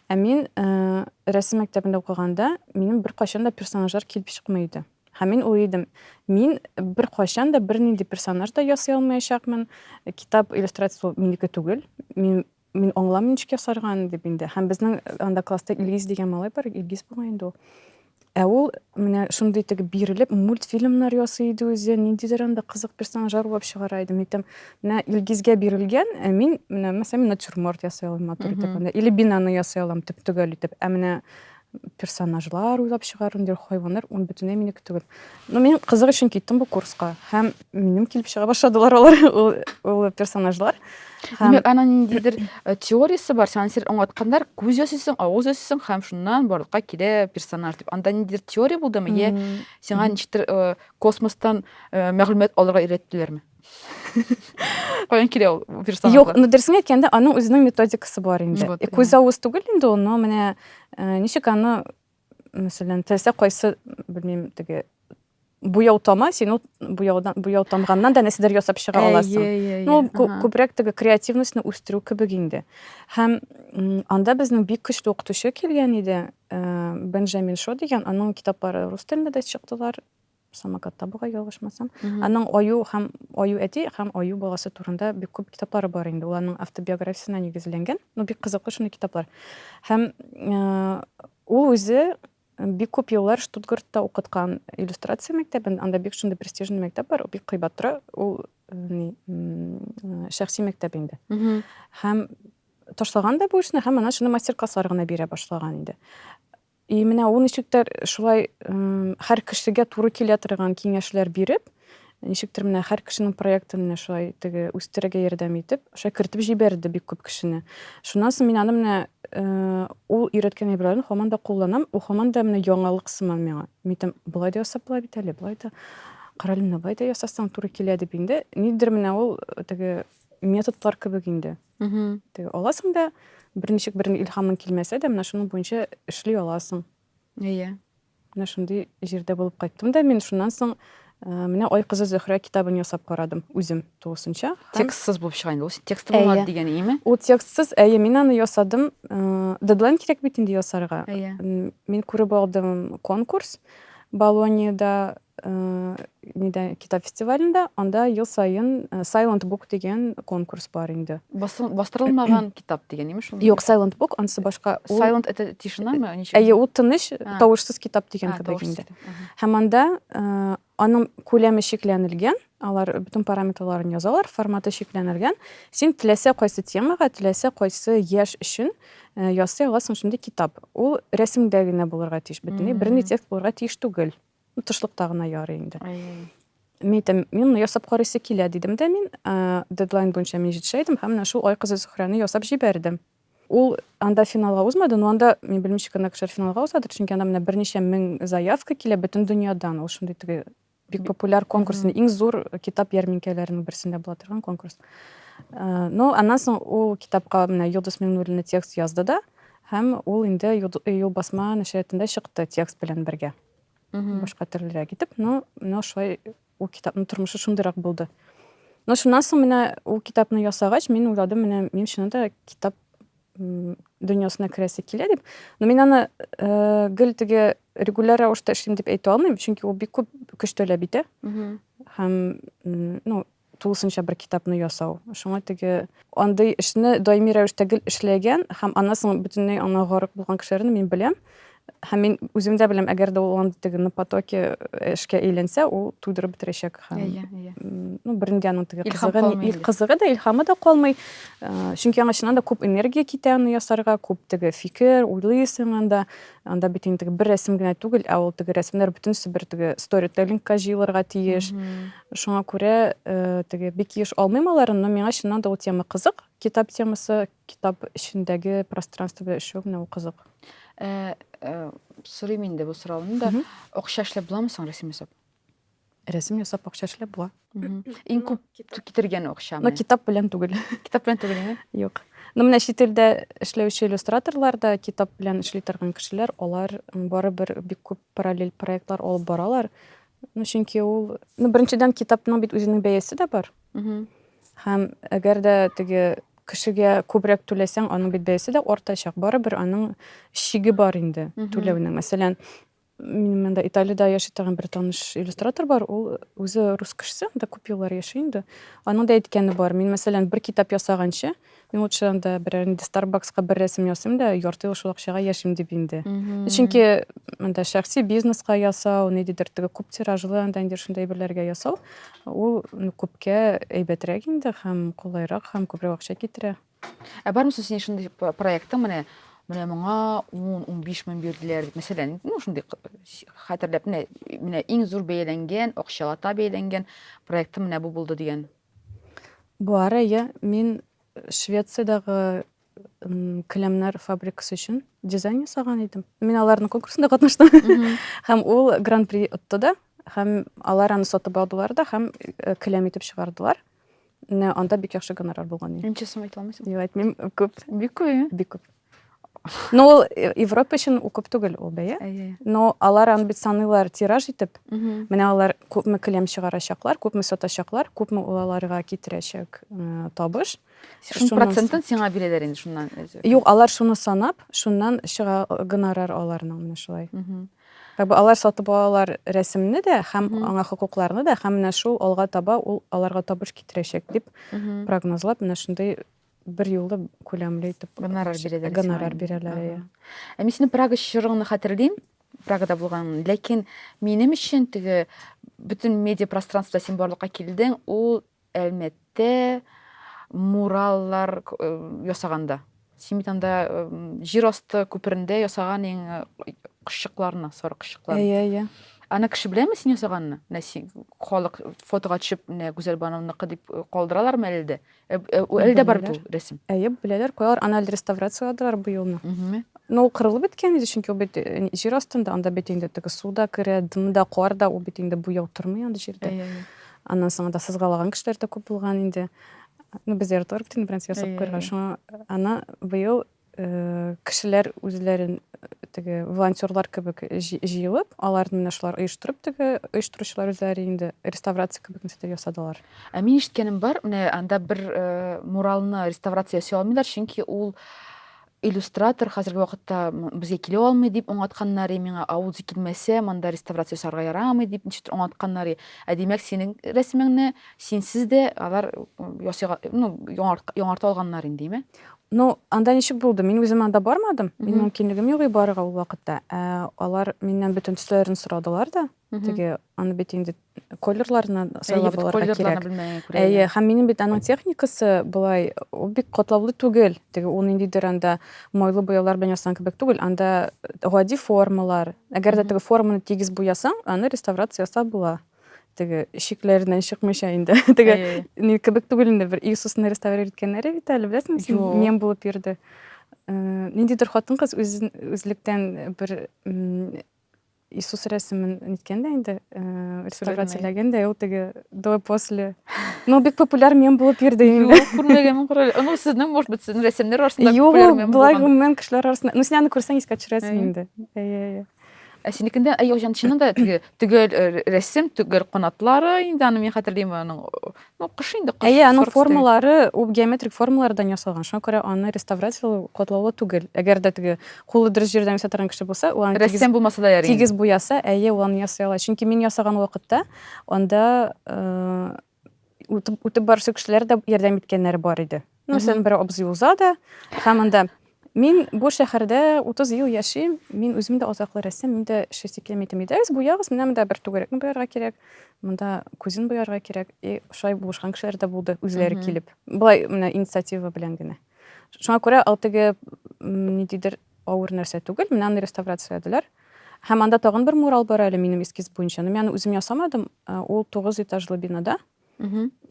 Ә мин э, рәсем мәктәбендә укыганда, минем беркайчан да персонажлар килеп чыкмый иде. Һәм мин уйлый идем, мин беркайчан да бернинди персонаж да ясый алмаячакмын. Китап иллюстрациясе ул минеке түгел. Мин мин аңламыйм ничек ясарга аны дип инде. Һәм безнең анда класста Илгиз дигән малай бар, Илгиз бугай инде ул. Ә ул менә шундый теге бирелеп мультфильмнар ясый иде үзе, ниндидер анда кызык персонажлар уйлап чыгара иде. Мин әйтәм, менә Илгизгә бирелгән, ә мин менә мәсәлән мин натюрморт ясый алам матур итеп анда, или бинаны ясый алам төп-төгәл итеп. Ә менә персонажлар уйлап чыгару, ниндидер хайваннар, ул бөтенләй минеке түгел. Ну, мин кызык өчен киттем бу курска. Һәм минем килеп чыга башладылар алар, ул, ул персонажлар. Һәм... Димәк, аның ниндидер э, теориясе бар, сиңа нәрсәдер аңлатканнар, күз ясыйсың, авыз ясыйсың һәм шуннан барлыкка килә персонаж дип. Анда ниндидер теория булдымы, я сиңа ничектер э, космостан э, мәгълүмат алырга өйрәттеләрме? Каян килә ул персонажлар? Юк, ну дөресен әйткәндә, аның үзенең методикасы бар инде. Күз авыз түгел инде ул, но менә ничек аны мәсәлән, теләсә кайсы, белмим, теге буяу тама, син ул буяудан буяу тамганнан да нәрсәдер ясап чыга аласың. Ну, күбрәк теге креативностьны үстерү кебек инде. Һәм анда безнең бик көчле укытучы килгән иде, э, Бенджамин Шо дигән, аның китаплары рус телендә дә чыктылар. Самокатта бугай ялгышмасам. Аның аю һәм аю әти һәм аю баласы турында бик күп китаплары бар инде. Ул аның автобиографиясенә нигезләнгән. Ну, бик кызыклы шундый китаплар. Һәм э, ул үзе бик күп еллар Штутгартта укыткан иллюстрация мәктәбен. Анда бик шундый престижный мәктәп бар, ул бик кыйбат тора. Ул э, ни, э, шәхси мәктәп инде. Һәм ташлаган да бу эшне һәм ана шуны мастер-класслар гына бирә башлаган инде. И менә ул ничектер шулай һәр кешегә туры килә торган киңәшләр биреп, ничектер менә һәр кешенең проектын менә шулай теге үстерергә ярдәм итеп, шулай кертеп җибәрде бик күп кешене. Шуннан соң мин аны менә ул өйрәткән әйберләрне һаман да кулланам, ул һаман да менә яңалык сыман миңа. Мин әйтәм, болай да ясап була бит әле, болай да, карале, менә болай да ясасаң туры килә дип инде. Нидер менә ул теге методлар кебек инде. Теге аласың да, берничек бер илһамың килмәсә дә, менә шуның буенча эшли аласың. Әйе. Менә шундый җирдә булып кайттым да, мин шуннан соң э, менә Ай кызы Зөһрә китабын ясап карадым үзем тулысынча. Текстсыз булып чыга инде ул. Тексты булмады дигән име? Ул текстсыз, әйе, мин аны ясадым. Э, дедлайн кирәк бит инде ясарга. Әйе. Мин күреп алдым конкурс Болоньяда Э, нидә китап фестивалендә анда ел саен э, Silent Book дигән конкурс бар инде. Бастырылмаган китап дигән имеш ул? Юк, Silent Book анысы башка. Silent это тишинамы? Ничек? Әйе, ул тыныч, тавышсыз китап дигән кебек инде. Һәм анда э, Аның күләме чикләнелгән, алар бөтен параметрларын язалар, форматы чикләнелгән. Син теләсә кайсы темага, теләсә кайсы яшь өчен э, ясый аласың шундый китап. Ул рәсемдә генә булырга тиеш, бөтенләй бернинди текст булырга тиеш түгел. Ну, тышлыкта гына ярый инде. Мин әйтәм, мин моны ясап карыйсы килә, дидем дә мин, э, дедлайн буенча мин җитешә идем һәм менә шул Ай кызы Зөһрәне ясап җибәрдем. Ул анда финалга узмады, но анда, мин белмим, ничек кенә кешеләр финалга узадыр, чөнки анда менә берничә мең заявка килә бөтен дөньядан. Ул шундый теге бик популяр конкурс, иң зур китап ярминкәләренең берсендә була торган конкурс. Э, но аннан соң ул китапка менә Йолдыз Миңнуллина текст язды да, һәм ул инде Юлбасма нәшриятында чыкты текст белән бергә. Башка төрлерәк итеп, но менә шулай ул китапның тормышы шундыйрак булды. Но шуннан соң менә ул китапны ясагач, мин уйладым, менә мин чыннан да китап дөньясына керәсе килә дип. Но мин аны э, гел теге регуляр рәвештә эшлим дип әйтә алмыйм, чөнки ул бик күп көч таләп итә. Һәм ну, тулысынча бер китапны ясау. Шуңа теге андый эшне даими рәвештә гел эшләгән һәм аннан соң бөтенләй аңа гарык булган кешеләрне мин беләм. Һәм мин үзем дә беләм, әгәр дә ул андый теге на потоке э, эшкә әйләнсә, ул туйдырып бетерәчәк һәм Әйе, әйе. ну, бернинди аның теге Илһам кызыгы, калмый ил инде. кызыгы да, илһамы да калмый. Э, Чөнки аңа чыннан да күп энергия китә аны ясарга, күп теге фикер, уйлыйсың анда. Анда бит инде теге бер рәсем генә түгел, ә ул теге рәсемнәр бөтенесе бер теге сторителлингка җыелырга тиеш. Шуңа күрә э, теге бик еш алмыйм аларын, но миңа чыннан да ул тема кызык. Китап темасы, китап эчендәге пространство белән эшләү менә ул кызык. Э, э, сорыйм инде бу сорауны да. Акча эшләп буламы соң рәсем ясап? Рәсем ясап акча эшләп була. Иң күп китергән акча. Но китап белән түгел. Китап белән түгел, әйе? Юк. Но менә чит илдә эшләүче иллюстраторлар да, китап белән эшли торган кешеләр, алар барыбер бик күп параллель проектлар алып баралар. Ну, чөнки ул, ну, беренчедән, китапның бит үзенең бәясе дә бар. Һәм әгәр дә теге кешегә күбрәк түләсәң, аның бит бәясе дә артачак. Барыбер аның чиге бар инде түләүнең. Мәсәлән, минем монда Италиядә яши торган бер таныш иллюстратор бар, ул үзе рус кешесе, анда күп еллар яши инде. Аның да әйткәне бар, мин, мәсәлән, бер китап ясаганчы, Мин лучше анда берәр инде Starbucksка бер рәсем ясыйм да, ярты ел шул акчага яшим дип инде. Чөнки монда шәхси бизнеска ясау, ниндидер теге күп тиражлы анда инде шундый әйберләргә ясау, ул ну, күпкә әйбәтрәк инде һәм кулайрак һәм күбрәк акча китерә. Ә бармы соң синең шундый проектың менә менә моңа 10-15 мең бирделәр дип, мәсәлән, ну шундый хәтерләп, менә менә иң зур бәяләнгән, акчалата бәяләнгән проектым менә бу булды дигән. Бар, әйе. Мин Швециядәге келәмнәр фабрикасы өчен дизайн ясаган идем. Мин аларның конкурсында катнаштым. Һәм ул гран-при отты да, һәм алар аны сатып алдылар да, һәм э, келәм итеп чыгардылар. Менә анда бик яхшы гонорар булган. Ничә сум әйтә алмыйсың? Юк, әйтмим, күп. Бик күп, Бик күп. Ну, ул э, Европа өчен ул күп түгел ул бәя. Но алар аны бит саныйлар тираж итеп. Менә алар күпме келәм чыгарачаклар, күпме сатачаклар, күпме ул аларга китерәчәк э, табыш. Шуның процентын сиңа бирәләр инде шуннан. Юк, алар шуны санап, шуннан чыга гонорар аларның менә шулай. Как бы алар сатып алалар рәсемне дә һәм аңа хокукларны да, һәм менә шул алга таба ул аларга табыш китерәчәк дип прогнозлап, менә шундый бер юлы күләмле итеп гонорар бирәләр. Гонорар бирәләр, әйе. Ә мин синең Прага чорыңны хәтерлим, Прагада булган. Ләкин минем өчен теге бөтен медиа пространствода син барлыкка килдең, ул Әлмәттә мураллар э, ясаганда. Син бит анда э, җир асты күперендә ясаган иң э, кошчыкларны, сары кошчыкларны. Әйе, әйе. Аны кеше беләме син ясаганны? Менә син халык фотога төшеп, менә Гүзәл Бановныкы дип калдыралармы әле дә? Э, э, әле дә бар бит ул рәсем. Әйе, беләләр, куялар. Аны әле реставрацияладылар быелны. Ну, ул кырылып беткән иде, чөнки ул бит э, җир астында, анда бит инде теге су да керә, дым да, кар да, ул бит инде буяу тормый анда җирдә. Аннан соң анда сызгалаган кешеләр дә күп булган инде. Ну, без яраталар бит инде беренче ясап куярга. Шуңа аны быел Э, кешеләр үзләрен э, теге волонтерлар кебек җыелып, аларны менә шулар оештырып, теге оештыручылар үзләре инде реставрация кебек нәрсәләр ясадылар. Ә мин ишеткәнем бар, менә анда бер э, муралны реставрация ясый алмыйлар, чөнки ул иллюстратор хәзерге вакытта безгә килә алмый дип аңлатканнар миңа, ә ул килмәсә, монда реставрация ясарга ярамый дип ничектер аңлатканнар. Ә димәк, синең рәсемеңне синсез дә алар ясыйга, ну, яңарта алганнар инде, димә? Ну, анда ничек булды? Мин үзем анда бармадым. Минем мөмкинлегем юк иде барырга ул вакытта. Ә алар миннән бөтен төсләрен сорадылар да. Теге аны бит инде колерларны сайлап алырга кирәк. Әйе, һәм минем бит аның техникасы болай ул бик катлаулы түгел. Теге ул ниндидер анда майлы буяулар белән ясаган кебек түгел. Анда гади формалар. Әгәр дә теге форманы тигез буясаң, аны реставрация ясап була. Теге шикләреннән чыкмыйча инде. Теге ни кебек түгел инде бер Иисусны реставрировать иткәннәре бит әле, беләсеңме син? Мем булып йөрде. Э, ниндидер хатын-кыз үзен үзлектән бер Иисус рәсемен ниткән дә инде, э, реставрацияләгән дә, ул теге до после. Ну, бик популяр мем булып йөрде инде. Юк, күрмәгәнмен, карале. Ну, сезнең, может быть, сезнең рәсемнәр арасында популяр мем булган. Юк, болай гомумән кешеләр арасында. Ну, син аны күрсәң искә төшерәсең инде. Әйе, әйе. Ә синекендә, әй, җан, чыннан да теге төгәл э, рәсем, төгәл канатлары инде аны мин хәтерлим аның. Ну, кош инде, кош. Әйе, аның формалары ул геометрик формалардан ясалган. Шуңа күрә аны реставрацияләү катлаулы түгел. Әгәр дә теге кулы дөрес җирдән үсә торган кеше булса, ул аны рәссам булмаса да ярый. Тигез буяса, әйе, ул аны ясый ала. Чөнки мин ясаган вакытта анда э, үтеп, үтеп баручы кешеләр дә ярдәм иткәннәре бар иде. Ну, мәсәлән, бер абзый уза да, һәм анда мин бу шәһәрдә 30 ел яшим, мин үзем дә атаклы рәссам, мин дә эшлисе килми әйтәм, әйдәгез, буягыз, менә монда бер түгәрәкне буярга кирәк, монда күзен буярга кирәк. И шулай булышкан кешеләр дә булды, үзләре килеп. Болай менә инициатива белән генә. Шуңа күрә ул теге ниндидер авыр нәрсә түгел, менә аны реставрацияләделәр. Һәм анда тагын бер мурал бар әле минем эскиз буенча. Но мин аны үзем ясамадым. Ул 9 этажлы бинада.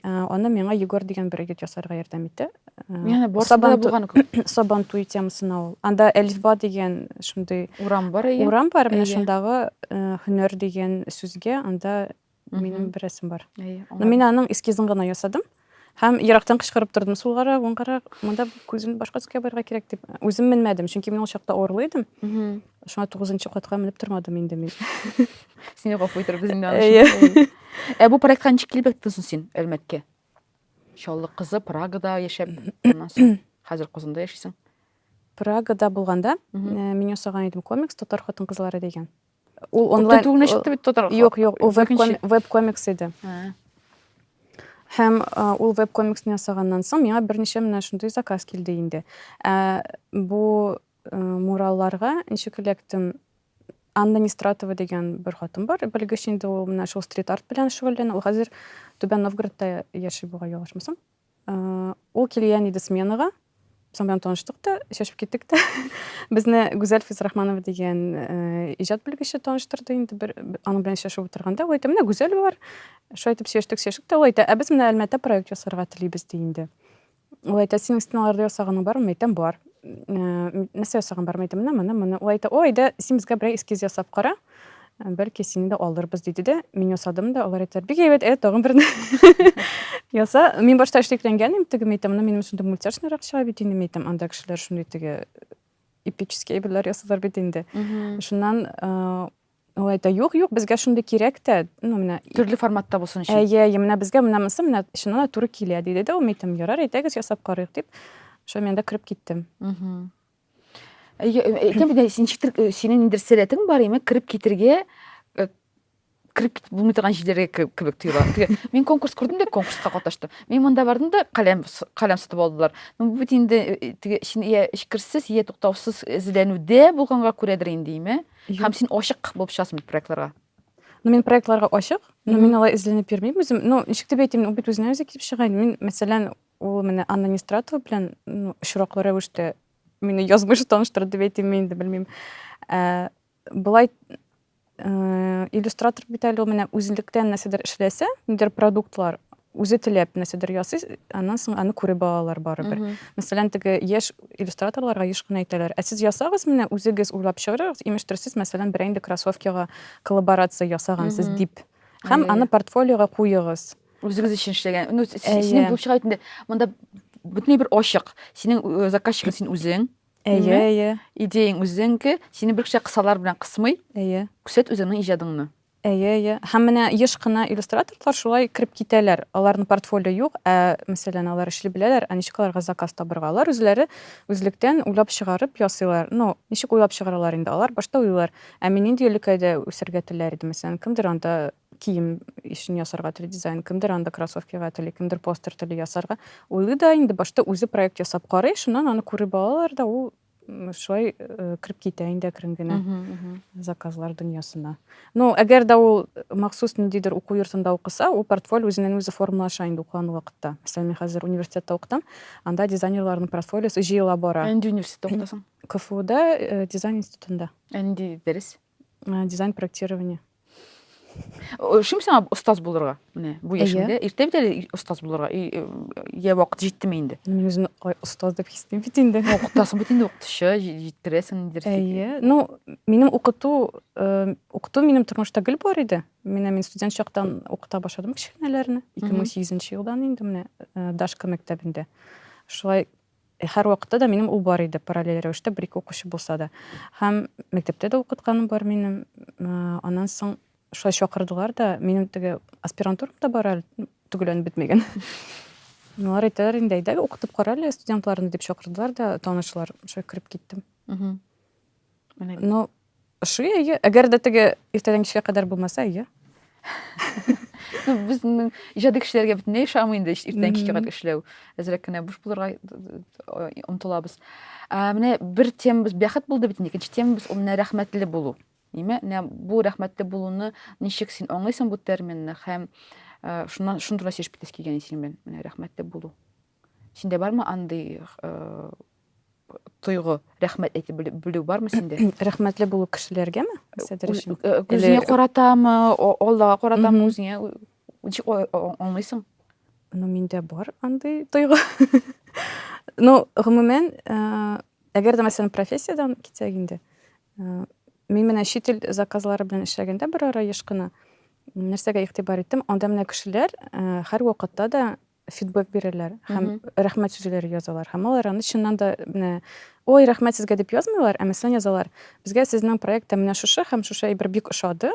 Аны миңа Егор дигән бер егет ясарга ярдәм итте. Яны барсында булган Сабантуй темасына ул. Анда Әлифба дигән шундый урам бар, әйе. Урам бар, менә шундагы һөнәр дигән сүзгә анда минем бер рәсем бар. Но мин аның эскизын гына ясадым. Һәм ерактан кычкырып тордым, сулгарак, уңгарак, монда күземне башка төскә буярга кирәк дип. Үзем менмәдем, чөнки мин ул чакта авырлы идем. Шуңа тугызынчы катка менеп тормадым инде мин. Сине гафу итәрбез инде аны. Ә бу проектка ничек килеп эләктең соң син Әлмәткә? Чаллы кызы Прагада яшәп, аннан соң хәзер Казанда яшисең. Прагада булганда э, мин ясаган идем комикс Татар хатын-кызлары дигән. Ул онлайн түгел чыкты бит татар. Юк, юк, ул веб-комикс иде. Һәм ул веб-комиксны ясаганнан соң миңа берничә менә шундый заказ килде инде. Ә бу муралларга ничек эләктем? Анна Нистратова дигән бер хатын бар, белгеч инде ул менә шул стрит-арт белән шөгыльләнә. Ул хәзер Түбән Новгородта яши бугай, ялгышмасам. Ул килгән иде сменага. Без аның белән таныштык та, сөйләшеп киттек тә. Безне Гүзәл Фәйзрахманова дигән иҗат белгече таныштырды инде бер аның белән сөйләшеп утырганда. Ул әйтә, менә Гүзәл бар. Шулай итеп сөйләштек, сөйләштек тә, ул әйтә, ә без менә Әлмәттә проект ясарга телибез ди инде. Ул әйтә, синең стеналарда ясаганың бармы? Мин әйтәм, бар. Нәрсә ясаган бар? Мин әйтәм, менә моны, моны. Ул әйтә, о, әйдә, син безгә берәр эскиз ясап кара. Бәлки сине дә алырбыз, диде дә, мин ясадым да, алар әйттеләр, бик әйбәт, әйдә тагын берне яса. Мин башта шикләнгән идем, теге мин әйтәм, менә минем шундый мультяшныйрак чыга бит инде, мин әйтәм, анда кешеләр шундый теге эпический әйберләр ясыйлар бит инде. Шуннан ул әйтә, юк, юк, безгә шундый кирәк тә, ну менә төрле форматта булсын өчен. Әйе, әйе, менә безгә менә монысы менә чыннан да туры килә, диде дә, ул, мин әйтәм, ярар, әйдәгез ясап карыйк дип, шул мин анда кереп киттем. Әйтәм бит, син ничектер синең ниндидер сәләтең бар име, кереп китергә, кереп китеп булмый торган җирләргә кебек тоела. Мин конкурс күрдем дә, конкурска катнаштым. Мин монда бардым да, каләм каләм сатып алдылар. Ну, бу бит инде теге син я эчкерсез, я туктаусыз эзләнүдә булганга күрәдер инде, име? Һәм син ачык булып чыгасың бит проектларга. Ну, мин проектларга ачык, но мин алай эзләнеп йөрмим үзем. Ну, ничек дип әйтим, ул бит үзенә үзе килеп чыга инде. Мин, мәсәлән, ул менә Анна Нистратова белән ну, очраклы рәвештә мине язмыш таныштырды дип әйтимме инде, белмим. Ә, былай ә, иллюстратор бит әле ул менә үзлектән нәрсәдер эшләсә, ниндидер продуктлар үзе теләп нәрсәдер ясый, аннан соң аны күреп алалар барыбер. Мәсәлән, теге яшь иллюстраторларга еш кына әйтәләр, ә сез ясагыз менә үзегез уйлап чыгарыгыз, имештер сез, мәсәлән, берәр инде кроссовкига коллаборация ясагансыз дип. Һәм аны портфолиога куегыз. Үзегез өчен эшләгән. Ну, синең булып чыга бит инде. Монда бөтенләй бер ачык. Синең э, заказчигың син үзең. Әйе, әйе. Идеяң үзеңке, сине бер кеше кысалар белән кысмый. Әйе. Күрсәт үзеңнең иҗадыңны. Әйе, әйе. Һәм менә еш кына иллюстраторлар шулай кереп китәләр. Аларның портфолио юк, ә мәсәлән, алар эшли беләләр, ә ничек аларга заказ табырга? Алар үзләре үзлектән уйлап чыгарып ясыйлар. Ну, ничек уйлап чыгаралар инде? Алар башта уйлыйлар, ә мин нинди өлкәдә үсәргә теләр идем? Мәсәлән, кемдер анда кием өчен ясарга тели дизайн, кемдер анда кроссовкига тели, кемдер постер тели ясарга. Уйлый да инде башта үзе проект ясап карый, шуннан аны күреп алалар да, ул шулай э, кереп китә инде әкрен генә заказлар дөньясына. Ну, әгәр дә ул махсус ниндидер уку йортында укыса, ул портфолио үзеннән үзе формалаша инде укыган вакытта. Мәсәлән, мин хәзер университетта укытам, анда дизайнерларның портфолиосы җыела бара. Ә нинди университетта укытасың? КФУда э, дизайн институтында. Ә нинди дәрес? Э, дизайн проектирование. Ошыймы сиңа остаз булырга? Менә бу яшеңдә иртә бит әле остаз булырга. Я вакыт җиттеме инде? Мин үземне алай остаз дип хис итмим бит инде. Ну, укытасың бит инде, укытучы, җиткерәсең ниндидер. Әйе. Ну, минем укыту, укыту минем тормышта гел бар иде. Менә мин студент чактан укыта башладым кечкенәләрне. 2008 елдан инде менә Дашка мәктәбендә. Шулай Һәрвакытта да минем ул бар иде, параллель рәвештә бер-ике укучы булса да. Һәм мәктәптә дә укытканым бар минем. Аннан соң шулай чакырдылар да, минем теге аспирантурам да бар әле, төгәлләнеп бетмәгән. Алар әйтәләр инде, әйдә, укытып кара әле студентларны дип чакырдылар да, танышлар, шулай кереп киттем. Ну, Ошый, әйе. Әгәр дә теге иртәдән кичкә кадәр булмаса, әйе. Ну, безнең иҗади кешеләргә бөтенләй ошамый инде иртәдән кичкә кадәр эшләү. Әзрәк кенә буш булырга омтылабыз. Менә бер темабыз бәхет булды бит инде, икенче темабыз ул менә рәхмәтле булу. Ниме? Менә бу рәхмәтле булуны ничек син аңлыйсың бу терминны һәм шуннан шуны турында сөйләшеп китәсе килгән синең белән. Менә рәхмәтле булу. Синдә бармы андый тойгы, рәхмәт әйтеп белү бармы синдә? Рәхмәтле булу кешеләргәме? Нәрсәдер өчен? Э, үзеңә каратамы, Аллага каратамы, үзеңә ничек аңлыйсың? Ну, миндә бар андый тойгы. Ну, гомумән, э, әгәр дә мәсәлән профессиядән китсәк инде, э, мин менә чит ил заказлары белән эшләгәндә бер ара еш кына нәрсәгә игътибар иттем, анда менә кешеләр һәрвакытта да фидбэк бирәләр һәм рәхмәт сүзләре язалар. Һәм алар аны чыннан да менә ой, рәхмәт сезгә дип язмыйлар, ә мәсәлән язалар. Безгә сезнең проектта менә шушы һәм шушы әйбер бик ошады.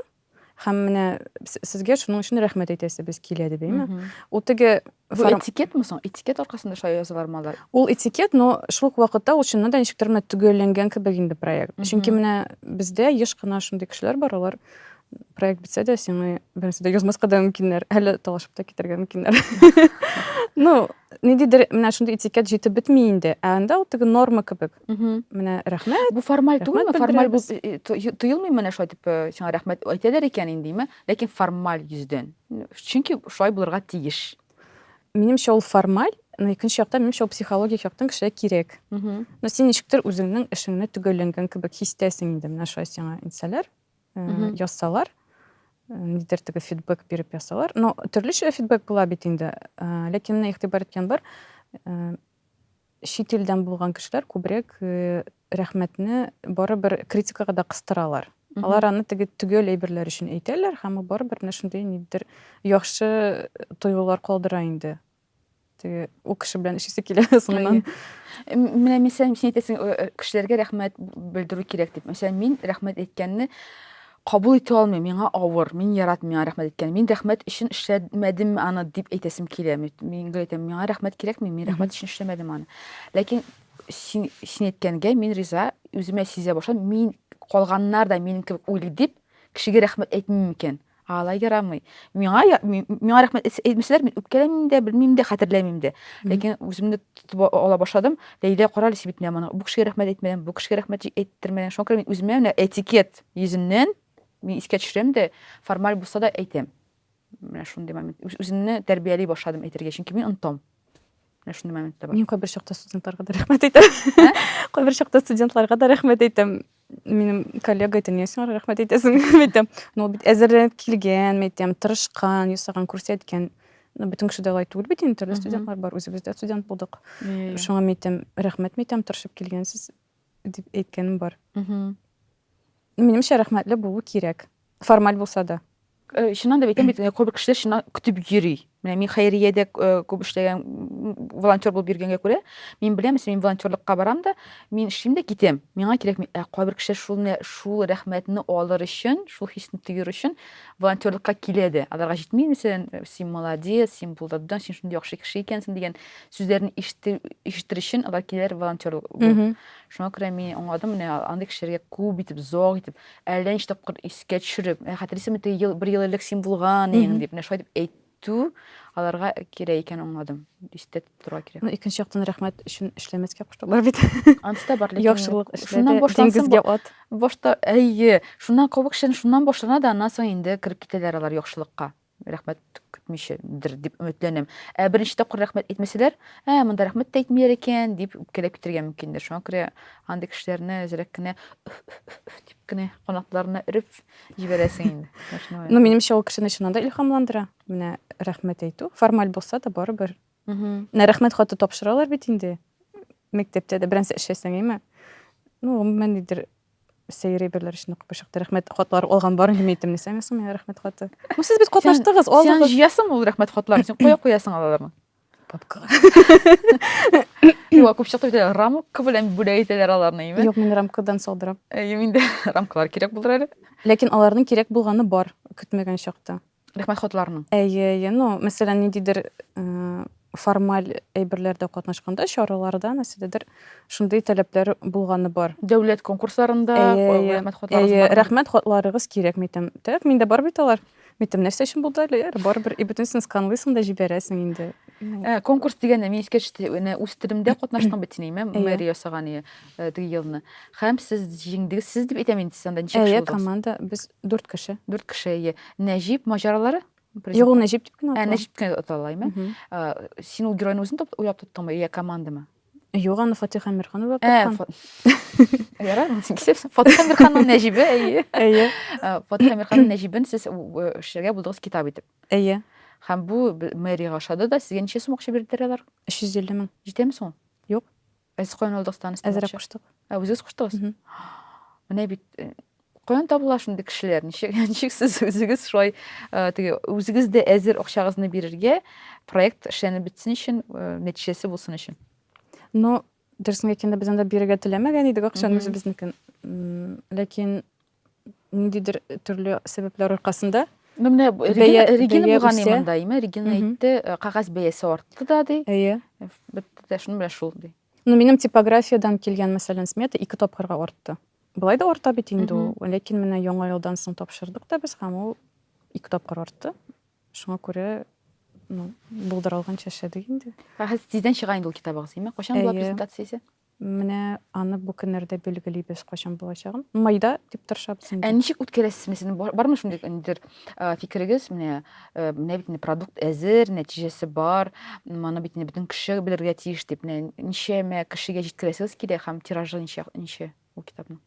Һәм менә сезгә шуның өчен рәхмәт әйтәсебез килә дип, әйме? Ул теге Бу этикетмы соң? Этикет аркасында шулай язалармы алар? Ул этикет, но шул ук вакытта ул чыннан да ничектер менә төгәлләнгән кебек инде проект. Чөнки менә бездә еш кына шундый кешеләр бар, алар проект бетсә дә сиңа бернәрсә дә язмаска да мөмкиннәр, әле талашып та китәргә мөмкиннәр. Ну, ниндидер менә шундый этикет җитеп бетми инде. Ә анда ул теге норма кебек. Менә рәхмәт. Бу формаль түгелме? Формаль булып э, э, тоелмый менә шулай дип э, сиңа рәхмәт әйтәләр икән инде, ләкин формаль йөздән. Чөнки шулай булырга тиеш. Минемчә, ул формаль, но икенче яктан, минемчә, ул психологик яктан кешегә кирәк. Но син ничектер үзеңнең эшеңне төгәлләнгән кебек хис итәсең инде, менә шулай сиңа әйтсәләр. Язсалар, нидер теге фидбэк биреп язсалар. Но төрлечә фидбэк була бит инде. Ләкин менә игътибар иткән бар, чит илдән булган кешеләр күбрәк рәхмәтне барыбер критикага да кыстыралар. Алар аны теге төгәл әйберләр өчен әйтәләр һәм ул барыбер менә шундый нидер яхшы тойгылар калдыра инде. Теге ул кеше белән эшлисе килә соңыннан. Менә мәсәлән, син әйтәсең, э, э, кешеләргә рәхмәт белдерү кирәк дип. Мәсәлән, мин рәхмәт әйткәнне кабул итә алмыйм, миңа авыр, мин яратмыйм миңа рәхмәт әйткәнне. Мин рәхмәт өчен эшләмәдем аны дип әйтәсем килә. Мин гел әйтәм, миңа рәхмәт кирәкми, мин рәхмәт өчен эшләмәдем аны. Ләкин син, син әйткәнгә мин риза, үземә сизә башладым, мин калганнар да минем кебек уйлый дип, кешегә рәхмәт әйтмим икән. Алай ярамый. Миңа миңа рәхмәт әйтмәсәләр, мин үпкәләмим дә, белмим дә, хәтерләмим дә. Ләкин үземне тотып ала башладым. Ләйлә, кара әле, син бит менә моны бу кешегә рәхмәт әйтмәдең, бу кешегә рәхмәт әйттермәдең. Шуңа күрә мин үземә менә этикет йөзеннән мин искә төшерәм дә, формаль булса да әйтәм. Менә шундый момент. Үземне тәрбияли башладым әйтергә, чөнки мин онытам. Менә шундый момент та бар. Мин кайбер чакта студентларга да рәхмәт әйтәм. Кайбер чакта студентларга да рәхмәт әйтәм. Минем коллега әйтә, нигә син рәхмәт әйтәсең? Мин әйтәм, ну ул бит әзерләнеп килгән, мин әйтәм, тырышкан, ясаган, күрсәткән. Ну, бөтен кеше дә алай түгел бит инде, төрле студентлар бар, үзебез дә студент булдык. Шуңа мин әйтәм, рәхмәт, мин әйтәм, тырышып килгәнсез дип әйткәнем бар. Минемчә, рәхмәтле булу кирәк. Формаль булса да. Э, чыннан да әйтәм бит, кайбер кешеләр чыннан көтеп йөри. Менә мин хәйриядә э, күп эшләгән волонтер булып йөргәнгә күрә, мин беләм, мин волонтерлыкка барам да, мин эшлим дә китәм. Миңа кирәкми. Ә кайбер кешеләр шул менә шул рәхмәтне алыр өчен, шул хисне тоер өчен волонтерлыкка килә дә. Аларга җитми, мәсәлән, э, син молодец, син булдырдың, син шундый яхшы кеше икәнсең дигән сүзләрне ишетер өчен алар киләләр волонтерлык булып. Шуңа күрә мин аңладым, менә андый кешеләргә күп итеп, зок итеп, әллә ничә тапкыр искә төшереп, ә хәтерлисеңме, теге ел, бер ел элек син булган идең дип, менә шулай дип әйтү аларга кирәк икәнен аңладым. Истә тотырга кирәк. Ну, икенче яктан рәхмәт өчен эшләмәскә куштылар бит. Анысы да бар, ләкин Яхшылык эшлә дә, диңгезгә ат. Башта, әйе, шуннан күп кешенең шуннан башлана да, аннан соң инде кереп китәләр алар яхшылыкка. Рәхмәт көтмичәдер дип өметләнәм. Ә беренче тапкыр рәхмәт әйтмәсәләр, ә монда рәхмәт тә әйтмиләр икән дип үпкәләп китәргә мөмкиннәр. Шуңа күрә андый кешеләрне әзрәк кенә дип кенә канатларына өреп җибәрәсең инде. Ну, минемчә, ул кешене чыннан да илһамландыра. Менә рәхмәт әйтү, формаль булса да барыбер. Менә рәхмәт хаты тапшыралар бит инде. Мәктәптә дә беренче эшләсәң, әйме? Ну, гомумән, нидер сәер әйберләр өчен укып чыкты. Рәхмәт хатлары алган бар инде, мин әйтәм, нәрсә соң миңа рәхмәт хаты? Ну, сез бит катнаштыгыз, алдыгыз. Син җыясыңмы ул рәхмәт хатларын? Син кая куясың аларны? Папкага. Юк, күп чакта бит рамка белән бүләк итәләр аларны, әйме? Юк, мин рамкадан салдырам. Әйе, миндә рамкалар кирәк булыр әле. Ләкин аларның кирәк булганы бар, көтмәгән чакта. Рәхмәт хатларының. Әйе, әйе. Ну, мәсәлән, ниндидер э, формаль әйберләрдә катнашканда, чараларда нәрсәдәдер шундый таләпләр булганы бар. Дәүләт конкурсларында Әйе, әйе. рәхмәт хатларыгыз Әйе, рәхмәт хатларыгыз кирәк, мин әйтәм. Так, миндә бар бит алар. Мин әйтәм, нәрсә өчен булды әле? Яр, барыбер и бөтенесен сканлыйсың да җибәрәсең инде. Э, конкурс дигәндә мин искә төште, менә үз телемдә катнаштың бит син, әйме? Мэрия ясаган э, теге елны. Һәм сез җиңдегез, сез дип әйтәм инде, сез анда ничә кеше Әйе, булдыгыз? команда, без дүрт кеше. Дүрт кеше, әйе. Нәҗип маҗаралары? Юк, ул Нәҗип дип кенә атала. Ә, Нәҗип кенә атала, әйме? Син ул геройны үзең уйлап таптыңмы, я командамы? Юк, аны Фатих Әмирхан уйлап ә, тапкан. Ярар, син кисәпсең. Фатих Әмирханның Нәҗибе, әйе. Әйе. Фатих Әмирханның Нәҗибен сез эшләргә булдыгыз китап итеп. Әйе. Һәм бу мэриягә ошады да, сезгә ничә сум акча бирделәр алар? 350 мең. Җитәме соң? Юк. Ә сез каян алдыгыз тагын өстәмә Әзрәк куштык. Ә үзегез куштыгыз? Менә бит э, каян табыла шундый кешеләр? Ничек ничек сез үзегез шулай э, теге үзегез дә әзер акчагызны бирергә проект эшләнеп бетсен өчен, э, нәтиҗәсе булсын өчен? Ну, дөресен әйткәндә, без анда бирергә теләмәгән идек акчаны үзебезнекен. Ләкин ниндидер төрле сәбәпләр аркасында Ну, менә Регина, Регина булган монда, име? Регина әйтте, э, кәгазь бәясе артты да, ди. Әйе. Бетте дә, шуның белән шул, ди. Ну, минем типографиядән килгән, мәсәлән, смета ике тапкырга артты. Болай да арта бит инде ул. Ләкин менә яңа елдан соң тапшырдык та без һәм ул ике тапкыр артты. Шуңа күрә, ну, булдыра алганча эшләдек инде. Ә хәзер тиздән чыга инде ул китабыгыз, име? Кайчан була презентациясе? Менә аны бу көннәрдә билгелибез, кайчан булачагын. Майда дип тырышабыз инде. Ә ничек үткәрәсез? Мәсәлән, бармы шундый ниндидер фикерегез? Менә менә бит инде продукт әзер, нәтиҗәсе бар, моны бит инде бөтен кеше белергә тиеш дип, менә ничәмә кешегә җиткерәсегез килә һәм тиражы ничә ничә ул китапның?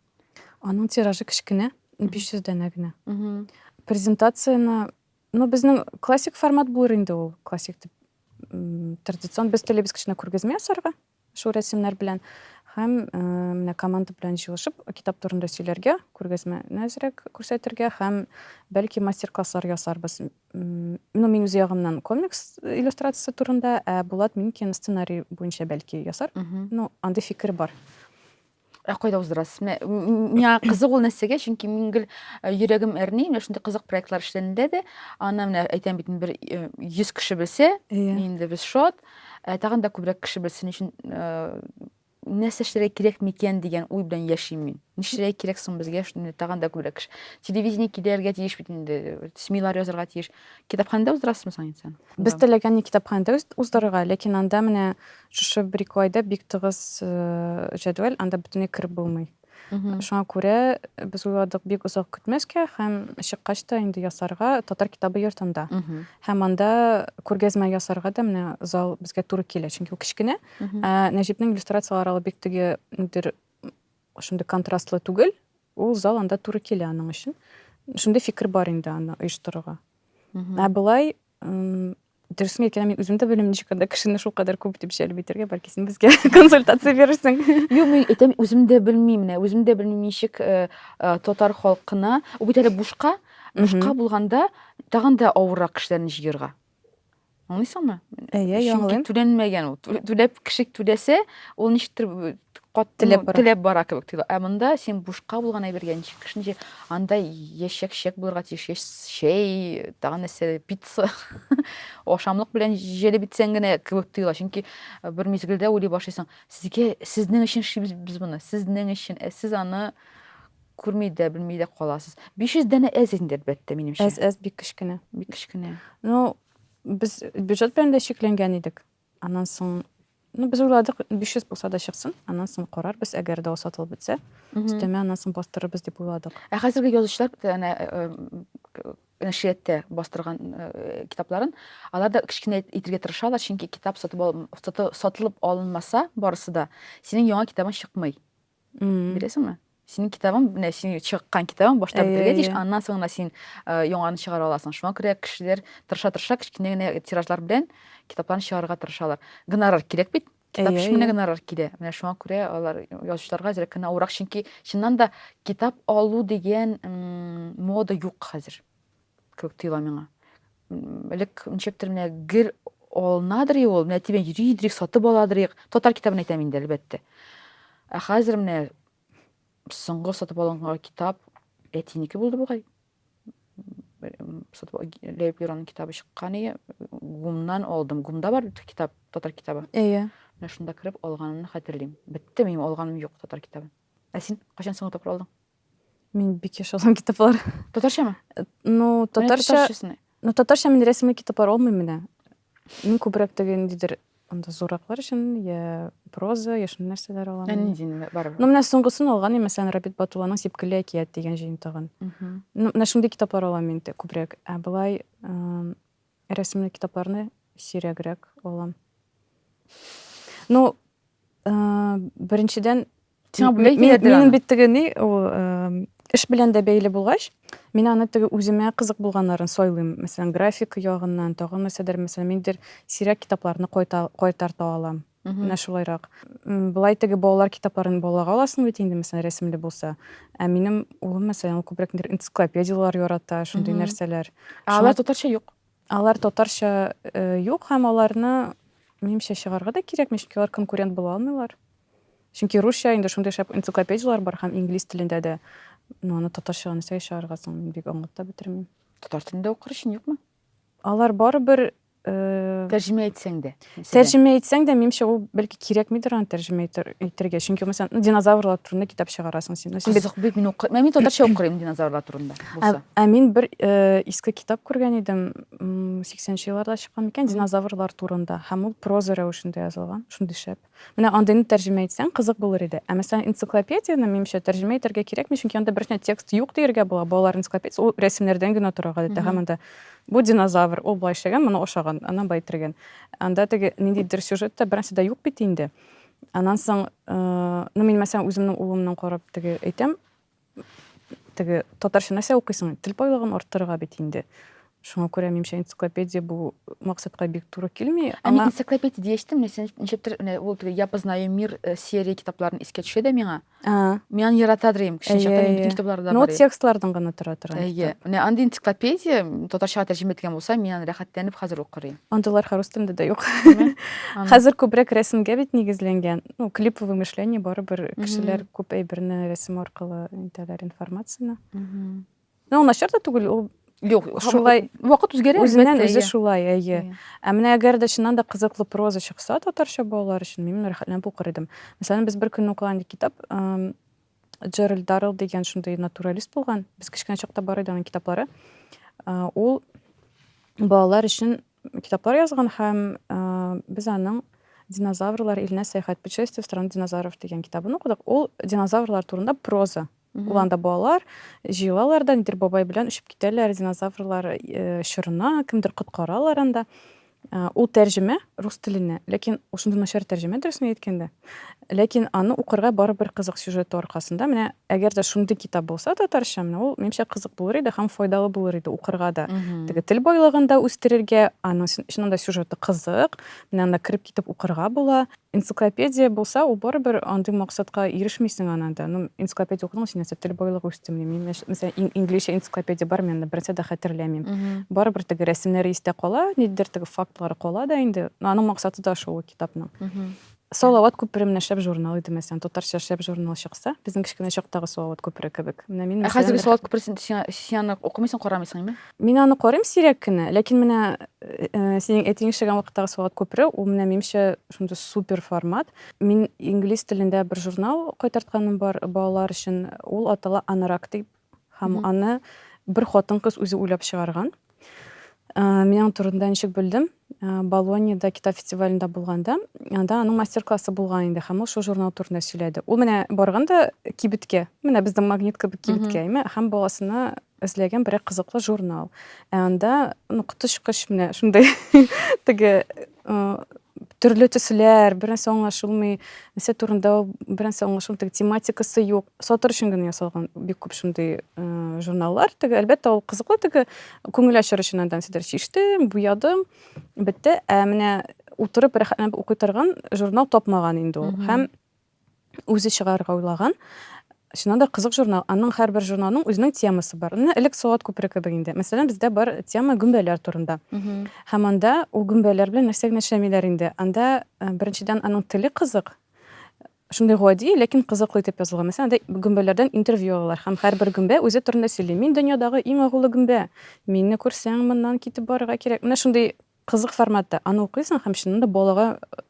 Аның тиражы кечкенә, 500 данә генә. Презентацияне, ну, безнең классик формат булыр инде ул, классик дип традицион без телибез кечкенә күргәзмә ясарга. Шул рәсемнәр белән һәм э, менә команда белән җыелышып китап турында сөйләргә, күргәзмәне әзрәк күрсәтергә һәм бәлки мастер-класслар ясарбыз. Ну, мин үз ягымнан комикс иллюстрациясе турында, ә Булат Минкин сценарий буенча бәлки ясар. Ну, андый фикер бар. Ә кайда уздырасыз? Менә миңа кызык ул нәрсәгә, чөнки мин гел э, йөрәгем әрни, менә шундый кызык проектлар эшләнелә дә, аны менә әйтәм бит, бер 100 э, кеше белсә, инде без шат. Ә тагын да күбрәк кеше белсен өчен э, нәрсә эшләргә кирәк микән дигән уй белән яшим мин. Нишләргә кирәк соң безгә, шуны тагын да күбрәк кеше. Телевидение килергә тиеш бит инде, СМИлар язарга тиеш. Китапханәдә уздырасызмы соң инде сен? Без теләгән китапханәдә уздырырга, ләкин анда менә шушы бер ике айда бик тыгыз э, җәдвәл, анда бөтенләй кереп булмый. Шуңа күрә без уйладык бик озак көтмәскә һәм чыккач та инде ясарга Татар китабы йортында. Һәм анда күргәзмә ясарга да менә зал безгә туры килә, чөнки ул кечкенә. Ә Нәҗипнең иллюстрацияләре алар бик теге нидер шундый контрастлы түгел. Ул зал анда туры килә аның өчен. Шундый фикер бар инде аны оештырырга. Ә болай дөресен әйткәндә, мин үзем дә белмим, ничек анда кешене шулкадәр күп дип җәлеп итәргә, бәлки син безгә консультация бирерсең. Юк, мин әйтәм, үзем дә белмим, менә үзем дә белмим, ничек э, э, татар халкына, ул бит әле бушка, бушка булганда тагын да авыррак кешеләрне җыярга. Аңлыйсыңмы? Әйе, Чөнки аңлыйм. түләнмәгән ул. Түләп кеше түләсә, ул ничектер кат Теләп бара. Теләп бара кебек тоела. Ә монда син бушка булган әйбергә ничек кеше ничек анда я чәк-чәк булырга тиеш, я чәй, тагын нәрсә, пицца. Ашамлык белән җәлеп итсәң генә кебек тоела. Чөнки бер мизгелдә уйлый башлыйсың, сезгә, сезнең өчен эшлибез без моны, сезнең өчен, ә сез аны күрми дә, белми дә каласыз. 500 данә әз инде, әлбәттә, минемчә. Әз, әз, бик кечкенә. Бик кечкенә. Ну, без бюджет белән дә чикләнгән идек. Аннан соң, ну, без уйладык, 500 булса да чыксын, аннан соң карарбыз, әгәр дә ул сатылып бетсә, өстәмә аннан соң бастырырбыз дип уйладык. Ә хәзерге язучылар әнә нәшрияттә бастырган китапларын, алар да кечкенә итергә тырышалар, чөнки китап сатып ал, сатылып алынмаса барысы да, синең яңа китабың чыкмый. Беләсеңме? Синең китабың, менә синең чыккан китабың башта бетергә тиеш, аннан соң гына син яңаны чыгара аласың. Шуңа күрә кешеләр тырыша-тырыша кечкенә генә тиражлар белән китапларын чыгарырга тырышалар. Гонорар кирәк бит. Китап өчен генә гонорар килә. Менә шуңа күрә алар язучыларга әзрәк кенә авыррак, чөнки чыннан да китап алу дигән мода юк хәзер. Кебек тоела миңа. Элек ничектер менә гел алынадыр ул, менә тибен йөри идек, сатып аладыр. Татар китабын әйтәм инде, әлбәттә. Ә хәзер менә соңгы сатып алынган китап әтинеке булды бугай. Сатып Ләбиб Леронның китабы чыккан иде. ГУМнан алдым. ГУМда бар бит китап, татар китабы. Әйе. Менә шунда кереп алганымны хәтерлим. Бетте, минем алганым юк татар китабын. Ә син кайчан соңгы тапкыр алдың? Мин бик еш алам китаплар. Татарчамы? Ну, татарча. Ну, татарча мин рәсемле китаплар алмыйм менә. Мин күбрәк теге ниндидер анда зурраклар өчен я проза, я шундый нәрсәләр алам. Ә нинди барыбер? Ну, менә соңгысын алган идем, мәсәлән, Рабит Батулланың Сипкелле әкият дигән җыентыгын. Ну, менә шундый китаплар алам мин күбрәк. Ә болай рәсемле китапларны сирәгрәк алам. Ну, беренчедән, Сиңа бүләк итәләр Минем бит теге ни, ул эш белән дә бәйле булгач, мин аны теге үземә кызык булганнарын сайлыйм. Мәсәлән, графика ягыннан, тагын нәрсәдер, мәсәлән, мин дер сирәк китапларны кайтарта алам. Менә шулайрак. Болай теге балалар китапларын балага аласың бит инде, мәсәлән, рәсемле булса. Ә минем улым, мәсәлән, ул күбрәк энциклопедияләр ярата, шундый нәрсәләр. Ә алар татарча юк. Алар татарча юк һәм аларны, минемчә, чыгарырга да кирәкми, чөнки алар конкурент була алмыйлар. Чөнки русча инде шундый шәп энциклопедияләр бар һәм инглиз телендә дә. Ну, аны татарчага нәрсәгә чыгарырга соң, мин бик аңлап та бетермим. Татар телендә укыр өчен юкмы? Алар барыбер Тәрҗемә итсәң дә. Тәрҗемә итсәң дә, минемчә, ул бәлки кирәкмидер аны тәрҗемә итәргә. Чөнки, мәсәлән, динозаврлар турында китап чыгарасың син. Кызык бит, мин укый. Мин татарча укырым динозаврлар турында булса. Ә мин бер иске китап күргән идем, 80 елларда чыккан микән, динозаврлар турында. Һәм ул проза рәвешендә язылган, шундый шәп. Менә андыйны тәрҗемә итсәң, кызык булыр иде. Ә мәсәлән, энциклопедияне, минемчә, тәрҗемә итәргә кирәкми, чөнки анда берничә текст юк дияргә була. Балалар энциклопедиясе ул рәсемнәрдән генә тора гадәттә. Һәм анда бу динозавр, ул болай эшләгән, моны ашаган, аннан болай итергән. Анда теге ниндидер сюжет та бернәрсә дә юк бит инде. Аннан соң, ну мин мәсәлән үземнең улымнан карап теге әйтәм, теге татарча нәрсә укыйсың? Тел байлыгын арттырырга бит инде. Шуңа күрә минемчә энциклопедия бу максатка бик туры килми. Ә мин энциклопедия дияштем, менә ничектер менә ул теге Я познаю мир э, серия китапларын искә төшә дә миңа. Мин аны яратадыр идем. Кечкенә чакта минем бөтен китаплары да бар. Ну, текстлардан гына тора торган. Әйе. Менә андый энциклопедия татарчага тәрҗемә ителгән булса, мин аны рәхәтләнеп хәзер укыр идем. Андыйлар рус телендә дә юк. Хәзер күбрәк рәсемгә бит нигезләнгән. Ну, клиповое мышление барыбер кешеләр күп әйберне рәсем аркылы итәләр информацияне. Ну, ул начар да түгел, ул Юк, шулай вакыт үзгәрә. Үзеннән үзе шулай, әйе. Ә менә әгәр дә чыннан да кызыклы проза чыкса татарча балалар өчен, мин рәхәтләнеп укыр идем. Мәсәлән, без бер көнне укыган китап, Джеральд Даррелл дигән шундый натуралист булган. Без кечкенә чакта бар иде аның китаплары. Ул балалар өчен китаплар язган һәм без аның Динозаврлар иленә сәяхәт, Путешествие в страну динозавров дигән китабын укыдык. Ул динозаврлар турында проза. Ул анда балалар җыелалар да, нидер бабай белән очып китәләр динозаврлар чорына, кемдер коткаралар анда. Ул тәрҗемә рус теленә, ләкин ул шундый начар тәрҗемә, дөресен әйткәндә. Ләкин аны укырга барыбер кызык сюжеты аркасында. Менә әгәр дә шундый китап булса татарча, менә ул минемчә кызык булыр иде һәм файдалы булыр иде укырга да. Теге тел байлыгын да үстерергә, аның чыннан да сюжеты кызык, менә анда кереп китеп укырга була. Энциклопедия булса, ул барыбер андый максатка ирешмисең аннан да. Ну, энциклопедия укыдың, син нәрсә, тел байлыгы үстемени? Мин, мәсәлән, инглизчә энциклопедия бар, мин аны бернәрсә дә хәтерләмим. Барыбер теге рәсемнәре истә кала, ниндидер теге фактлар. текстлары кала да инде. Аның максаты да шул китапның. Салават күпере менә шәп журнал иде, мәсәлән, татарча шәп журнал чыкса, безнең кечкенә чактагы Салават күпере кебек. Менә мин Ә хәзерге Салават күпере син аны укымыйсың, карамыйсың, әйме? Мин аны карыйм сирәк кенә, ләкин менә э, синең әтиең эшләгән вакыттагы Салават күпере, ул менә минемчә шундый супер формат. Мин инглиз телендә бер журнал кайтартканым бар балалар өчен, ул атала Анорак дип Һәм аны бер хатын-кыз үзе уйлап чыгарган. Э, мин аның турында ничек белдем? Э, Болоньяда китап фестивалендә булганда, анда аның мастер-классы булган инде, һәм ул шул журнал турында сөйләде. Ул менә барган да кибеткә, менә безнең Магнит кебек кибеткә, әйме, һәм баласына эзләгән берәр кызыклы журнал. Ә анда, ну, коточкыч менә шундый теге э, төрле төсләр, бер нәрсә аңлашылмый, нәрсә турында ул, бер нәрсә аңлашылмый, теге тематикасы юк. Сатыр өчен генә ясалган бик күп шундый э, журналлар. Теге, әлбәттә, ул кызыклы, теге күңел ачар өчен андан нәрсәдер чиштем, буядым, бетте. Ә менә утырып рәхәтләнеп укый торган журнал тапмаган инде ул. Һәм үзе чыгарырга уйлаган. Чыннан да кызык журнал. Аның һәрбер журналның үзенең темасы бар. Менә элек Салават күпере кебек инде. Мәсәлән, бездә бар тема гөмбәләр турында. Һәм анда ул гөмбәләр белән нәрсә генә эшләмиләр инде. Анда э, беренчедән аның теле кызык. Шундый гади, ләкин кызыклы итеп язылган. Мәсәлән, анда гөмбәләрдән интервью алалар һәм һәрбер гөмбә үзе турында сөйли. Мин дөньядагы иң агулы гөмбә. Мине күрсәң, моннан китеп барырга кирәк. Менә шундый Кызык форматта аны укыйсың һәм чыннан да балага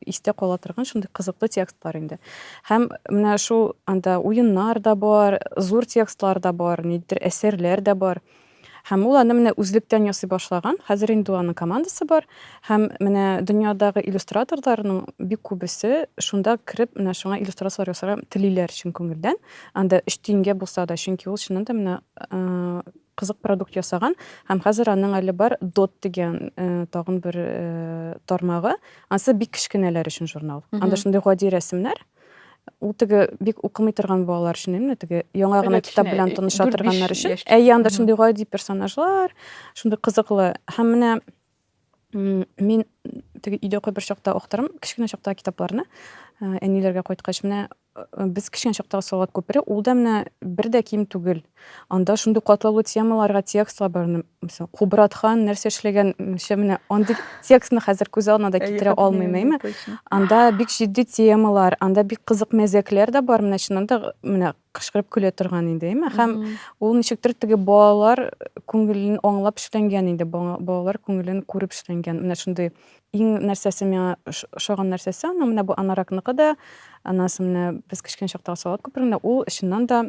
истә кала торган шундый кызыклы текстлар инде. Һәм менә шул анда уеннар да бар, зур текстлар да бар, ниндидер әсәрләр дә бар. Һәм ул аны менә үзлектән ясый башлаган. Хәзер инде аның командасы бар. Һәм менә дөньядагы иллюстраторларның бик күбесе шунда кереп, менә шуңа иллюстрацияләр ясарга телиләр чын күңелдән. Анда өч тиенгә булса да, чөнки ул чыннан да менә кызык продукт ясаган һәм хәзер аның әле бар Dot дигән э, тагын бер э, тармагы. Ансы бик кечкенәләр өчен журнал. Анда шундый гади рәсемнәр. Ул теге бик укымый торган балалар өчен, әйме, теге яңа гына китап белән э, таныша торганнар өчен. Әйе, анда шундый гади персонажлар, шундый кызыклы. Һәм менә мин теге өйдә кайбер чакта актарам, кечкенә чакта китапларны, әниләргә кайткач, менә без кечкенә чактагы Салават күпере, ул да менә бер дә ким түгел. Анда шундый катлаулы темаларга текстлар бар. Мәсәлән, Кубрат хан нәрсә эшләгән, менә андый текстны хәзер күз алдына да китерә алмыйм, әйме? Анда бик җитди темалар, анда бик кызык мәзәкләр дә бар, менә чыннан да менә кычкырып көлә торган инде, әйме? Һәм ул ничектер теге балалар күңелен аңлап эшләнгән инде, балалар күңелен күреп эшләнгән. Менә шундый иң нәрсәсе миңа ошаган нәрсәсе аның менә бу аноракныкы да, аннан соң менә без кечкенә чактагы Салават күперендә ул чыннан да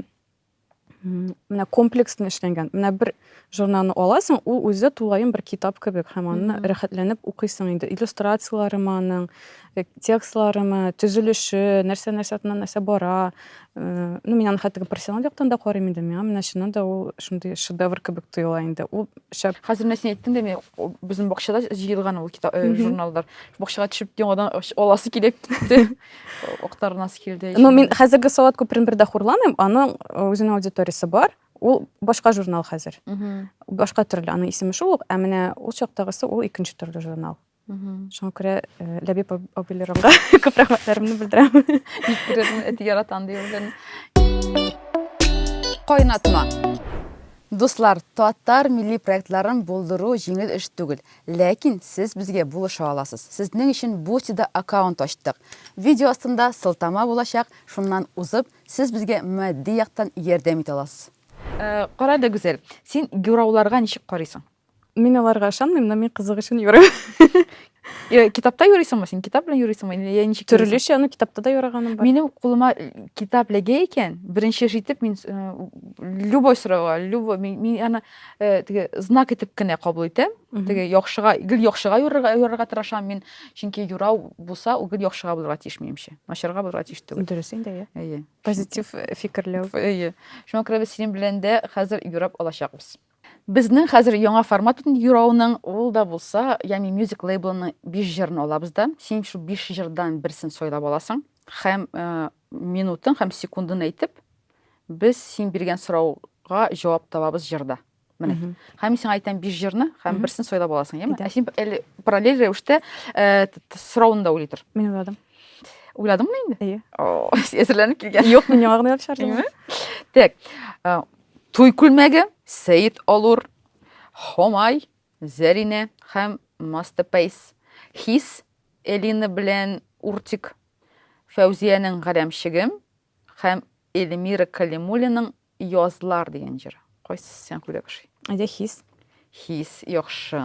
менә комплексно эшләнгән. Менә бер журналны аласың, ул үзе тулаем бер китап кебек һәм аны рәхәтләнеп укыйсың инде. Иллюстрацияләрме аның, э, текстларымы, төзелеше, нәрсә нәрсә артыннан нәрсә бара. Э, ну, мин аны хәтта профессиональ яктан да карыйм инде. Миңа менә чыннан да ул шундый шедевр кебек тоела инде. Ул шәп. Хәзер менә син әйттең дә, мин безнең бакчада җыелган ул китап, э, журналлар. Бакчага төшеп яңадан аласы килеп китте. Актарынасы килде. Ну, мин хәзерге Салават күперен бер дә хурламыйм. Аның э, үзенең аудиториясе бар. Ул башка журнал хәзер. Башка төрле. Аның исеме шул ук, ә менә ул чактагысы ул икенче төрле журнал. Шуңа күрә э, Ләбиб абыйларымга күп рәхмәтләремне белдерәм. Җиткерермен, әти яратам ди үзен. Кайнатма. Дуслар, татар милли проектларын булдыру җиңел эш түгел. Ләкин сез безгә булыша аласыз. Сезнең өчен Бустида аккаунт ачтык. Видео астында сылтама булачак, шуннан узып, сез безгә матди яктан ярдәм итә аласыз. Э, кара әле, Гүзәл, син юрауларга ничек карыйсың? Мин аларга ышанмыйм, но мин кызык өчен юрыйм. Э, китапта юрыйсыңмы син? Китап белән юрыйсыңмы? Или я ничек? Төрлечә, ну китапта да юраганым бар. Минем кулыма э, китап эләгә икән, беренче эш итеп мин э, любой сорауга, любой мин, мин аны теге знак итеп кенә кабул итәм. Теге яхшыга, гел яхшыга юрарга, юрарга тырышам мин. Чөнки юрау булса, ул гел яхшыга булырга тиеш минемчә. Начарга булырга тиеш түгел. Дөрес инде, иә. Әйе. Позитив фикерләү. Әйе. Шуңа күрә без синең белән дә хәзер юрап алачакбыз. Безнең хәзер яңа формат бит инде юрауның, ул да булса, Yummy Music лейблының 5 җырын алабыз да, син шул 5 җырдан берсен сайлап аласың һәм э, минутын һәм секундын әйтеп, без син биргән сорауга җавап табабыз җырда. Менә. Һәм мин сиңа әйтәм 5 җырны һәм берсен сайлап аласың, яме? Ә син әле параллель рәвештә э, сорауны да уйлый тор. Мин уйладым. Уйладыңмы инде? Әйе. О, әзерләнеп килгән. Юк, мин яңа гына уйлап чыгардым. Так. Э, Туй күлмәге, Сәет Алур, Хомай, Зәринә һәм Masterpiece. Хис, Элина белән Уртик, Фәүзиянең Галәмчегем һәм Эльмира Калимуллиның Язлар дигән җыры. Кайсысы сиңа күбрәк ошый? Әйдә, Хис. Хис, яхшы.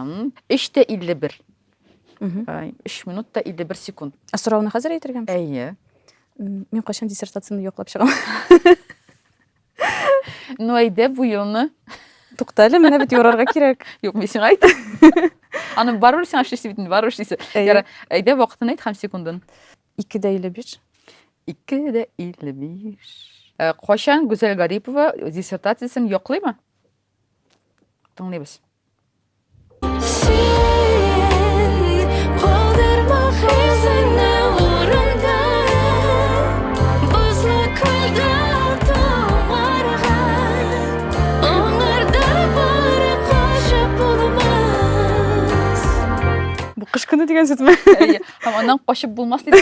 3 тә 51. 3 минут та 51 секунд. Ә сорауны хәзер әйтергәме? Әйе. Мин кайчан диссертацияне яклап чыгам? Ну, әйдә бу елны. Тукта әле, менә бит юрарга кирәк. Юк, мин сиңа әйтәм. Аны барыбер сиңа эшлисе бит, барыбер эшлисе. Яра, әйдә вакытын әйт һәм секундын. 2:55. 2:55. Э, кайчан Гүзәл Гарипова диссертациясен яклыймы? Тыңлыйбыз. Бу кыш көне дигән сүзме? Әйе. Һәм аннан качып булмас диде.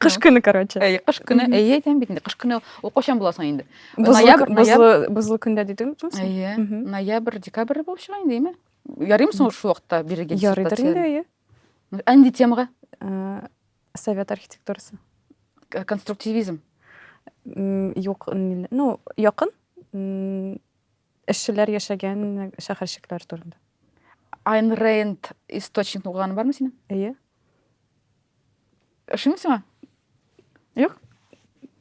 Кыш көне, короче. Әйе, кыш көне. Әйе, әйтәм бит инде. Кыш көне ул кайчан була соң инде? Ноябрь, ноябрь. Бозлы көндә дидең соң? Әйе. Ноябрь, декабрь булып чыга инде, әйме? Ярыймы соң шул вакытта бирергә Ярыйдыр инде, әйе. Ә нинди темага? Совет архитектурасы. Конструктивизм. Юк, ну, якын. Эшчеләр яшәгән шәһәрчекләр турында. Айн Рэнд источник укыганы бармы синең? Әйе. Ошыймы сиңа? Юк?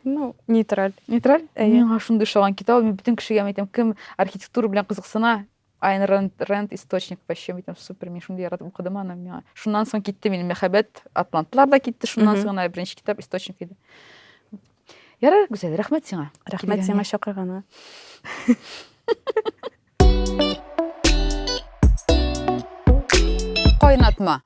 Ну, нейтраль. Нейтраль? Әйе. Миңа шундый ошаган китап, мин бөтен кешегә әйтәм, кем архитектура белән кызыксына, Айн Рэнд, Рэнд источник вообще әйтәм, супер, мин шундый яратып укыдым аны. Миңа шуннан соң китте минем мәхәббәт, Атлантлар да китте, шуннан соң гына беренче китап источник иде. Ярар, Гүзәл, рәхмәт сиңа. Рәхмәт сиңа чакырганыңа. Кайнатма.